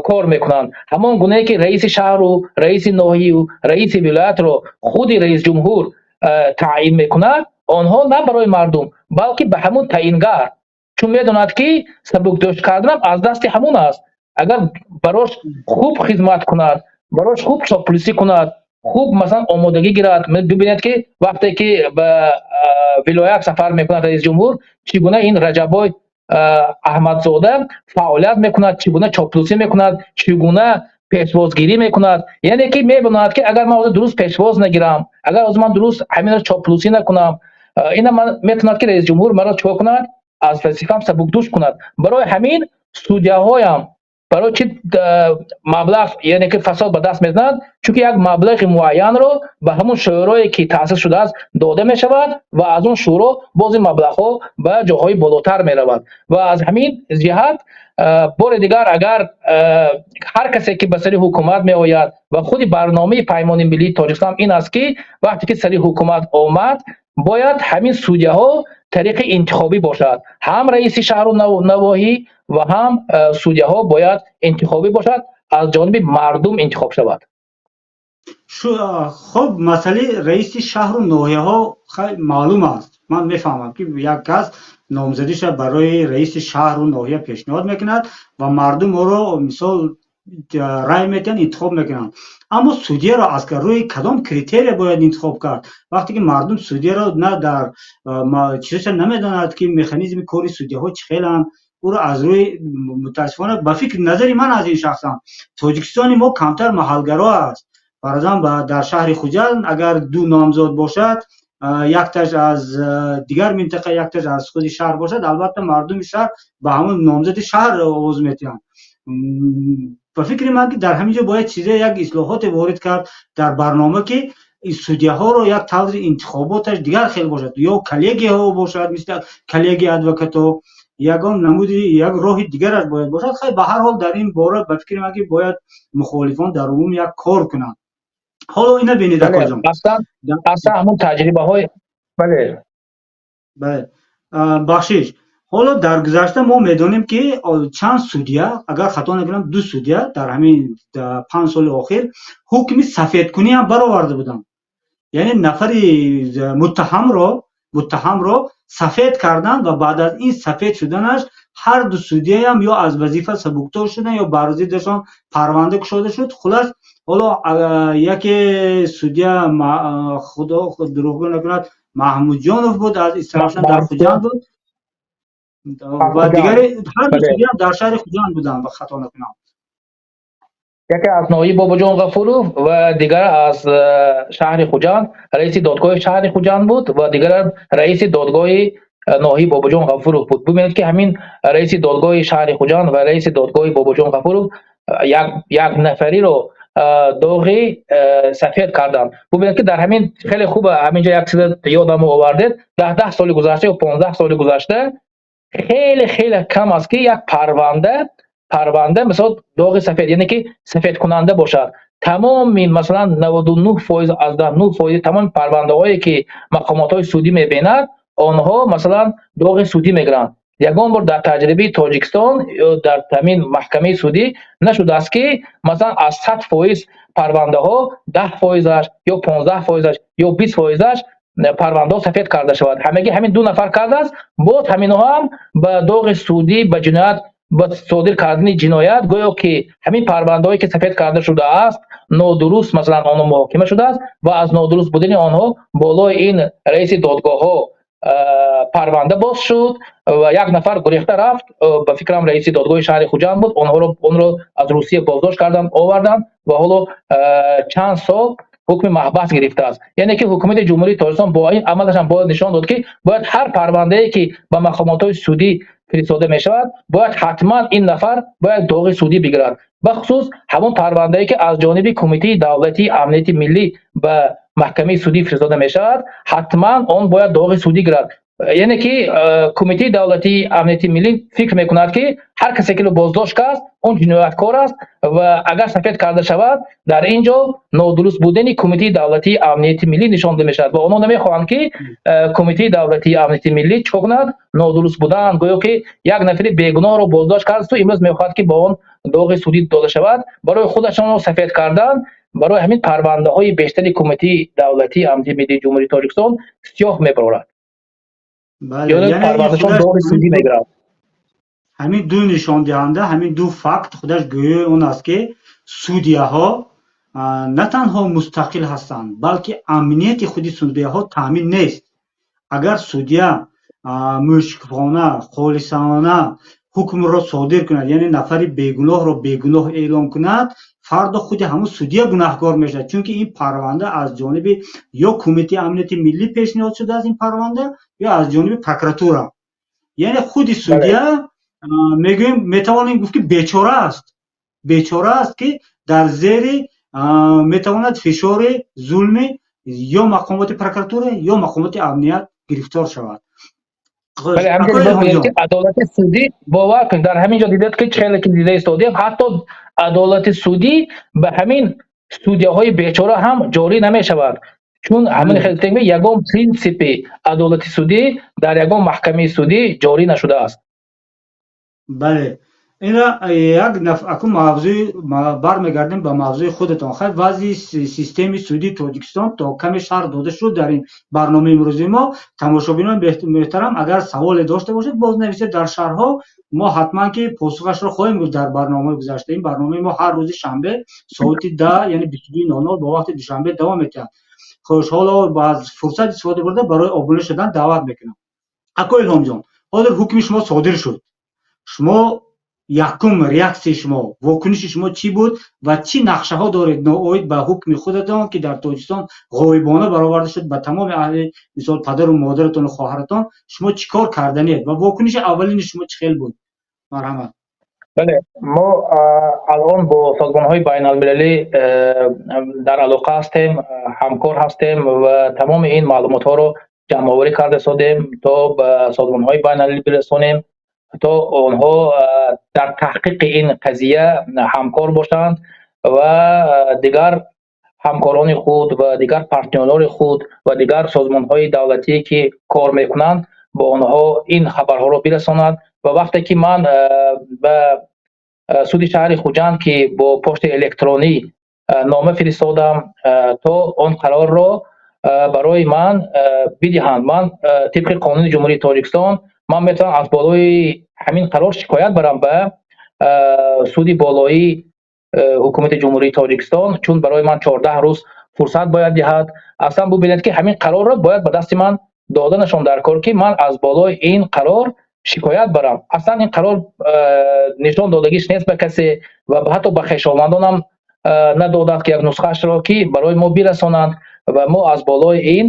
кор мекунанд. Ҳамон гунае ки раиси шаҳру раиси ноҳияю раиси вилоятро худи раисҷумҳур таъин мекунад, онҳо на барои мардум, балки ба ҳамун таъингар, чун медонад, ки сабукдӯш карданам аз дасти ҳамун аст. Агар барош хуб хизмат кунад, барош хуб чоплусӣ кунад, хуб, масалан, омодагӣ гирад. Бибинед, ки вақте ки ба вилоят сафар мекунад раисҷумҳур, чӣ гуна ин Раҷаббой Аҳмадзода фаъолият мекунад, чӣ гуна чоплусӣ мекунад, чӣ гуна пешвозгирӣ мекунад. Яъне ки мебинад, ки агар ман ҳозир дуруст пешвоз нагирам, агар ҳозир ман дуруст ҳаминро чоплусӣ накунам, ина ман метавонад, ки раисҷумҳур маро чикор кунад? Аз вазифаам сабукдӯш кунад. Барои ҳамин судяҳоям барои чи маблағ, яъне ки фасод ба даст мезанад? Чунки як маблағи муайянро ба ҳамун шӯрое, ки таъсис шудааст, дода мешавад ва аз он шӯро боз ин маблағҳо ба ҷоҳои болотар меравад. Ва аз ҳамин ҷиҳат, бори дигар, агар ҳар касе, ки ба сари ҳукумат меояд, ва худи барномаи Паймони миллии Тоҷикистон ин аст, ки вақте ки сари ҳукумат омад, бояд ҳамин судяҳо тариқи интихобӣ бошад, ҳам раиси шаҳру навоҳӣ ва ҳам судяҳо бояд интихобӣ бошад, аз ҷониби мардум интихоб шавад. Хуб, масъалаи раиси шаҳру ноҳияҳо маълум аст. Ман мефаҳмам, ки як кас номзадиша барои раиси шаҳру ноҳия пешниҳод мекунад ва мардум ӯро, мисол, рай метиҳанд, интихоб мекунанд. Аммо судяро аз рӯи кадом критерия бояд интихоб кард, вақте ки мардум судяро на дар чизаша намедонад, ки механизми кори судяҳо чӣ хеланд? Ӯро аз рӯи, мутаассифона, ба фикри назари ман аз ин шахсам, Тоҷикистони мо камтар маҳалгаро аст. Фарзан, дар шаҳри Хуҷанд агар ду номзод бошад, якташ аз дигар минтақа, якташ аз худи шаҳр бошад, албатта, мардуми шаҳр ба ҳамон номзади шаҳр овоз метиҳанд. Ба фикри ман, ки дар ҳамин ҷо бояд чизе, як ислоҳоте ворид кард дар барнома, ки судяҳоро як таври интихоботаш дигар хел бошад ё коллегияҳо бошад, мисли коллегияи адвокатҳо, ягон намуди, як роҳи дигараш бояд бошад. Хай, ба ҳар ҳол, дар ин бора, ба фикри ман, ки бояд мухолифон дар умум як кор кунанд. Ҳоло ина бинед, акоҷон. Аслан ҳамун таҷрибаҳои, бале. Бале, бахшиш. Ҳоло дар гузашта мо медонем, ки чанд судя, агар хато накунам, ду судя дар ҳамин 5 соли охир ҳукми сафедкунӣ ҳам бароварда буданд, яъне нафари муттаҳамро Муттаҳамро сафед карданд ва баъд аз ин сафед шуданаш ҳар ду судяам ё аз вазифа сабуктор шуданд, ё бар зиддашон парванда кушода шуд. Хулас, ҳоло яке судя, худо дурӯғгӯ накунад, Маҳмудҷонов буд, аз Истаравшан, дар Хуҷанд буд, ва дигаре, ҳар ду судя дар шаҳри Хуҷанд буданд, ба хато накунам. Яке аз ноҳияи Бобоҷон Ғафуров ва дигар аз шаҳри Хуҷанд, раиси додгоҳи шаҳри Хуҷанд буд ва дигар раиси додгоҳи ноҳияи Бобоҷон Ғафуров буд. Бубинед, ки ҳамин раиси додгоҳи шаҳри Хуҷанд ва раиси додгоҳи Бобоҷон Ғафуров як нафариро доғи сафед карданд. Бубинед, ки дар ҳамин хеле хуб, ҳаминҷо як чиз ёдам овардед. 10 соли гузашта ё 15 соли гузашта хеле хеле кам аст, ки як парванда, мисол, доғи сафед, яъне ки сафедкунанда бошад. Тамоми, масалан, 99% аз 9 фоизи тамоми парвандаҳое, ки мақомотҳои судӣ мебинад, онҳо, масалан, доғи судӣ мегиранд. Ягон бор дар таҷрибаи Тоҷикистон ё дар ҳамин маҳкамаи судӣ нашудааст, ки, масалан, аз 100% парвандаҳо 10 фоизаш ё 15 фоизаш ё 20 фоизаш парвандаҳо сафед карда шавад. Ҳамагӣ ҳамин ду нафар кардааст. Боз ҳаминҳо ҳам ба доғи судӣ, ба ҷиноят, ба содир кардани ҷиноят, гӯё ки ҳамин парвандаҳое, ки сафед карда шудааст, нодуруст, масалан, онҳо муҳокима шудааст ва аз нодуруст будани онҳо болои ин раиси додгоҳҳо парванда боз шуд ва як нафар гурехта рафт. Ба фикрам, раиси додгоҳи шаҳри Хуҷанд буд. Онҳоро, онро аз Русия боздошт карданд, оварданд ва ҳоло чанд сол ҳукми маҳбас гирифтааст. Яъне ки ҳукумати Ҷумҳурии Тоҷикистон бо ин амалашам бояд нишон дод, ки бояд ҳар парвандае, ки ба мақомотҳои судӣ фиристода мешавад, бояд ҳатман ин нафар бояд доғи судӣ бигирад, бахусус ҳамон парвандае, ки аз ҷониби Кумитаи давлатии амнияти миллӣ ба маҳкамаи судӣ фиристода мешавад, ҳатман он бояд доғи судӣ гирад. Яъне ки Кумитаи давлатии амнияти миллӣ фикр мекунад, ки ҳар касе, ки боздошт кард, он ҷинояткор аст ва агар сафед карда шавад, дар ин ҷо нодуруст будани Кумитаи давлатии амнияти миллӣ нишон дода мешавад ва онҳо намехоҳанд, ки Кумитаи давлатии амнияти миллӣ чӣ кунад, нодуруст будан, гӯё ки як нафари бегуноҳро боздошт кардасту имрӯз мехоҳад, ки ба он доғи судӣ дода шавад барои худашонро сафед кардан. Барои ҳамин парвандаҳои бештари Кумитаи давлатии амнияти миллии Ҷумҳурии Тоҷикистон сиёҳ мебарорад, парвандашон доғи судӣ мегирад. Ҳамин ду нишондиҳанда, ҳамин ду факт худаш гӯёи он аст, ки судяҳо на танҳо мустақил ҳастанд, балки амнияти худи судяҳо таъмин нест. Агар судя мушфиқона, холисона ҳукмро содир кунад, яъне нафари бегуноҳро бегуноҳ эълон кунад, фардо худи ҳамун судя гунаҳкор мешавад, чунки ин парванда аз ҷониби ё Кумитаи амнияти миллӣ пешниҳод шудааст ин парванда, ё аз ҷониби прокуратура. Яъне худи судя, мегӯем, метавонем гуфт, ки бечора аст, бечора аст, ки дар зери метавонад фишори зулми ё мақомоти прокуратура, ё мақомоти амният гирифтор шавад. Адолати судӣ, бовар кунед, дар ҳамин ҷо дидед, ки хеле ки дида истодем, ҳатто адолати судӣ ба ҳамин судяҳои бечора ҳам ҷорӣ намешавад, чун ҳамин хел ягон принсипи адолати судӣ дар ягон маҳкамаи судӣ ҷорӣ нашудааст. Бале, ина як акун мавзӯи бармегардем ба мавзӯи худатон. Хайр, вазъи системаи судии Тоҷикистон то каме шарҳ дода шуд дар ин барномаи имрӯзи мо. Тамошобинони муҳтарам, агар саволе дошта бошед, боз нависед дар шарҳҳо, мо ҳатман ки посухашро хоҳем гуфт дар барномаҳои гузашта. Ин барномаи мо ҳар рӯзи шанбе соати 10, яъне 22:00 бо вақти Душанбе давом метиҳад. Хуш, ҳоло аз фурсат истифода бурда, барои обуна шудан даъват мекунам. Ако Илҳомҷон, ҳозир ҳукми шумо содир шуд. Шумо, якум реаксияи шумо, вокуниши шумо чӣ буд ва чӣ нақшаҳо доред ноид ба ҳукми худатон, ки дар Тоҷикистон ғоибона бароварда шуд ба тамоми аҳли, мисол, падару модаратону хоҳаратон? Шумо чӣ кор карданиед ва вокуниши аввалини шумо чӣ хел буд? Марҳамат. Бале, мо алон бо созмонҳои байналмилалӣ дар алоқа ҳастем, ҳамкор ҳастем ва тамоми ин маълумотҳоро ҷамъоварӣ карда истодем, то ба созмонҳои байналмилалӣ бирасонем, то онҳо дар таҳқиқи ин қазия ҳамкор бошанд ва дигар ҳамкорони худ ва дигар партнёрони худ ва дигар созмонҳои давлатие, ки кор мекунанд, бо онҳо ин хабарҳоро бирасонанд. Ва вақте ки ман ба суди шаҳри Хуҷанд, ки бо почтаи электронӣ нома фиристодам, то он қарорро Барои ман бидиҳанд. Ман тибқи қонуни Ҷумҳурии Тоҷикистон ман метавонам аз болои ҳамин қарор шикоят барам ба суди болоии ҳукумати Ҷумҳурии Тоҷикистон, чун барои ман 14 рӯз фурсат бояд диҳад. Аслан бубинед, ки ҳамин қарорро бояд ба дасти ман доданашон дар кор, ки ман аз болои ин қарор шикоят барам. Аслан ин қарор нишон додагиш нест ба касе ва ҳатто ба хешовандонам надоданд, ки як нусхаашро ки барои мо бирасонанд ва мо аз болои ин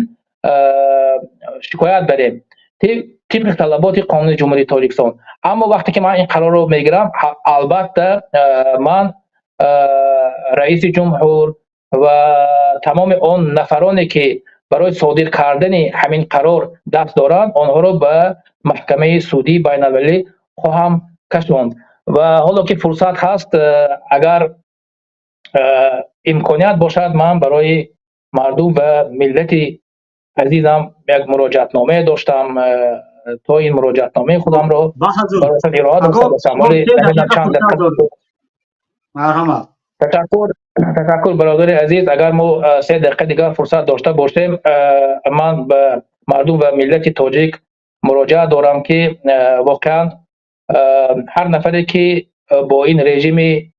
шикоят барем тибқи талаботи қонуни Ҷумҳурии Тоҷикистон. Аммо вақте ки ман ин қарорро мегирам, албатта, ман раиси ҷумҳур ва тамоми он нафароне, ки барои содир кардани ҳамин қарор даст доранд, онҳоро ба маҳкамаи судии байналмилалӣ хоҳам кашонд. Ва ҳоло ки фурсат ҳаст, агар имконият бошад, ман барои мардум ва миллати азизам як муроҷиатномае доштам, то ин муроҷиатномаи худамро бароятон ироа дошта бошам. Чанд. Марҳамат. Ташаккур, ташаккур, бародари азиз. Агар мо 3 дақиқа дигар фурсат дошта бошем, ман ба мардум ва миллати тоҷик муроҷиат дорам, ки воқеан ҳар нафаре, ки бо ин режими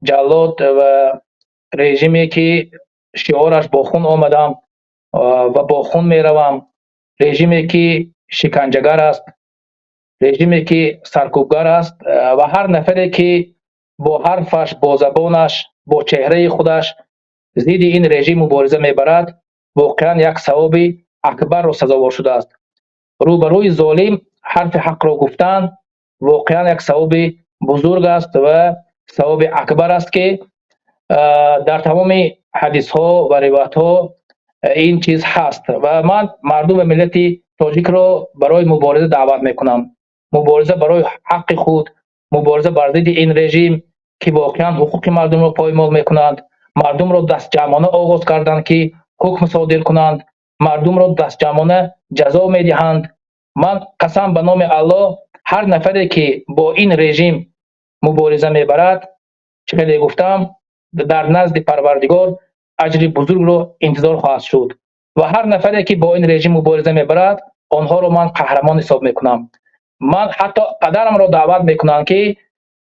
ҷаллод ва режиме, ки шиораш «Бо хун омадам ва бо хун меравам», режиме, ки шиканҷагар аст, режиме, ки саркӯбгар аст, ва ҳар нафаре, ки бо ҳарфаш, бо забонаш, бо чеҳраи худаш зидди ин режим мубориза мебарад, воқеан як савоби акбарро сазовор шудааст. Рӯбарӯи золим ҳарфи ҳақро гуфтан воқеан як савоби бузург аст ва савоби акбар аст, ки дар тамоми ҳадисҳо ва ривоятҳо ин чиз ҳаст. Ва ман мардум ва миллати тоҷикро барои мубориза даъват мекунам, мубориза барои ҳаққи худ, мубориза бар зидди ин режим, ки воқеан ҳуқуқи мардумро поймол мекунанд, мардумро дастҷамъона оғоз карданд, ки ҳукм содир кунанд, мардумро дастҷамъона ҷазо медиҳанд. Ман қасам ба номи Аллоҳ, ҳар нафаре, ки бо ин режим мубориза мебарад, чӣ хеле гуфтам, дар назди Парвардигор аҷри бузургро интизор хоҳад шуд. Ва ҳар нафаре, ки бо ин режим мубориза мебарад, онҳоро ман қаҳрамон ҳисоб мекунам. Ман ҳатто падарамро даъват мекунам, ки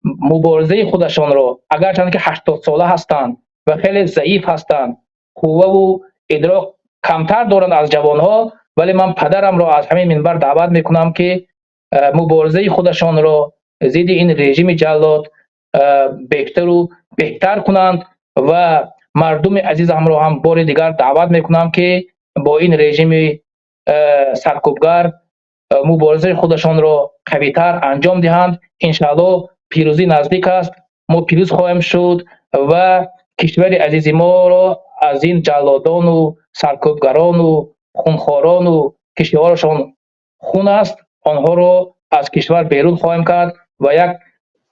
муборизаи худашонро, агарчанд ки 80сола ҳастанд ва хеле заиф ҳастанд, қувваву идрок камтар доранд аз ҷавонҳо, вале ман падарамро аз ҳамин минбар даъват мекунам, ки муборизаи худашонро зидди ин режими ҷаллод бештару беҳтар кунанд. Ва мардуми азизамро ҳам бори дигар даъват мекунам, ки бо ин режими саркӯбгар муборизаи худашонро қавитар анҷом диҳанд. Иншааллоҳ, пирӯзӣ наздик аст, мо пирӯз хоҳем шуд ва кишвари азизи моро аз ин ҷаллодону саркӯбгарону хунхорону, ки шиорашон хун аст, онҳоро аз кишвар берун хоҳем кард ва як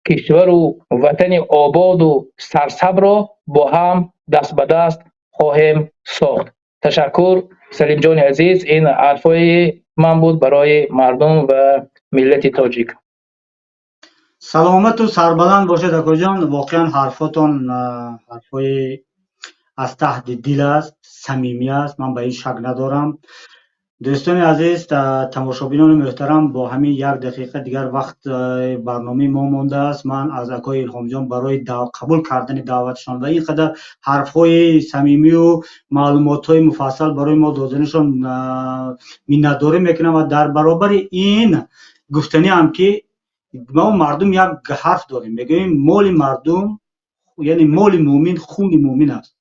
кишвару ватани ободу сарсабзро бо ҳам даст ба даст хоҳем сохт. Ташаккур, Салимҷони азиз. Ин ҳарфҳои ман буд барои мардум ва миллати тоҷик. Саломату сарбаланд бошед, акоҷон. Воқеан, ҳарфотон ҳарфҳои аз таҳти дил аст, самимӣ аст, ман ба ин шак надорам. Дӯстони азиз, тамошобинони муҳтарам, бо ҳамин як дақиқа дигар вақт барномаи мо мондааст. Ман аз акои Илҳомҷон барои қабул кардани даъватшон ва ин қадар ҳарфҳои самимию маълумотҳои муфассал барои мо доданашон миннатдорӣ мекунам. Ва дар баробари ин гуфтаниам, ки мо мардум як ҳарф дорем, мегӯем: моли мардум, яъне моли муъмин хуни муъмин аст.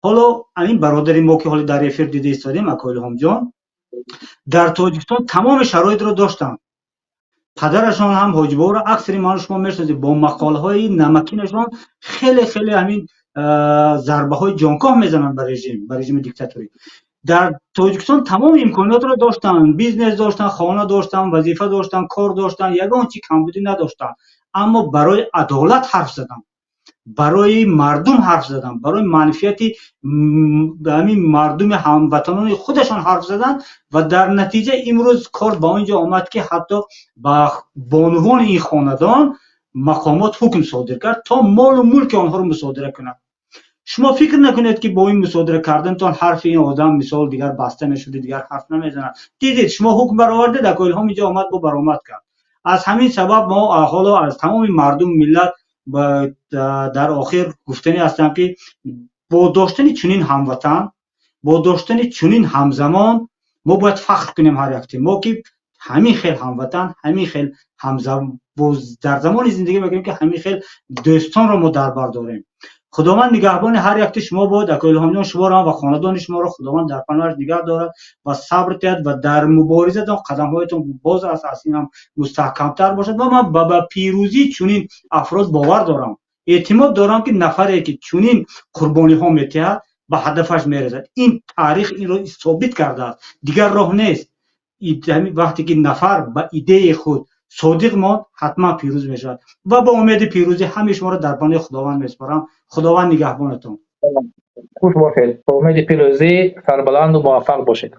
Ҳоло ин бародари мо, ки ҳоло дар эфир дида истодем, акои Илҳомҷон, дар Тоҷикистон тамоми шароитро доштанд. Падарашон ҳам Ҳоҷибоборо аксари ману шумо мешиносем, бо мақолаҳои намакинашон хеле хеле ҳамин зарбаҳои ҷонкоҳ мезананд ба режими диктаторӣ. Дар Тоҷикистон тамоми имкониётро доштанд: бизнес доштанд, хона доштанд, вазифа доштанд, кор доштанд, ягон чи камбудӣ надоштанд. Аммо барои адолат ҳарф заданд, барои мардум ҳарф заданд, барои манфиати ҳамин мардуми ҳамватанони худашон ҳарф заданд. Ва дар натиҷа имрӯз кор ба он ҷо омад, ки ҳатто ба бонувони ин хонадон мақомот ҳукм содир кард, то молу мулки онҳоро мусодира кунад. Шумо фикр накунед, ки бо ин мусодира кардантон ҳарфи ин одам, мисол, дигар баста мешуд, дигар ҳарф намезанад. Дидед, шумо ҳукм баровардед, ака Илҳом инҷо омад, бо баромад кард. Аз ҳамин сабаб мо ҳоло аз тамоми мардум, миллат дар охир гуфтанӣ ҳастам, ки бо доштани чунин ҳамватан, бо доштани чунин ҳамзамон мо бояд фахр кунем, ҳар якте мо, ки ҳамин хел ҳамватан, ҳамин хел дар замони зиндагӣ мекунем, ки ҳамин хел дӯстонро мо дар бар дорем. Худованд нигаҳбони ҳар якти шумо бод. Ака Илҳомҷон, шуморо ва хонадони шуморо Худованд дар паноҳаш нигаҳ дорад ва сабр диҳад ва дар муборизатон қадамҳоятон боз аз ин ҳам мустаҳкамтар бошад. Ва ман ба пирӯзии чунин афрод бовар дорам, эътимод дорам, ки нафаре ки чунин қурбониҳо метиҳад, ба ҳадафаш мерасад. Ин таърих инро собит кардааст, дигар роҳ нест. Вақте ки нафар ба идеяи худ содиқ монд, ҳатман пирӯз мешавад. Ва ба умеди пирӯзӣ ҳамаи шуморо дар паноҳи Худованд месупорам. Худованд нигаҳбонатон. Хуш бошед. Ба умеди пирӯзӣ, сарбаланду муваффақ бошед.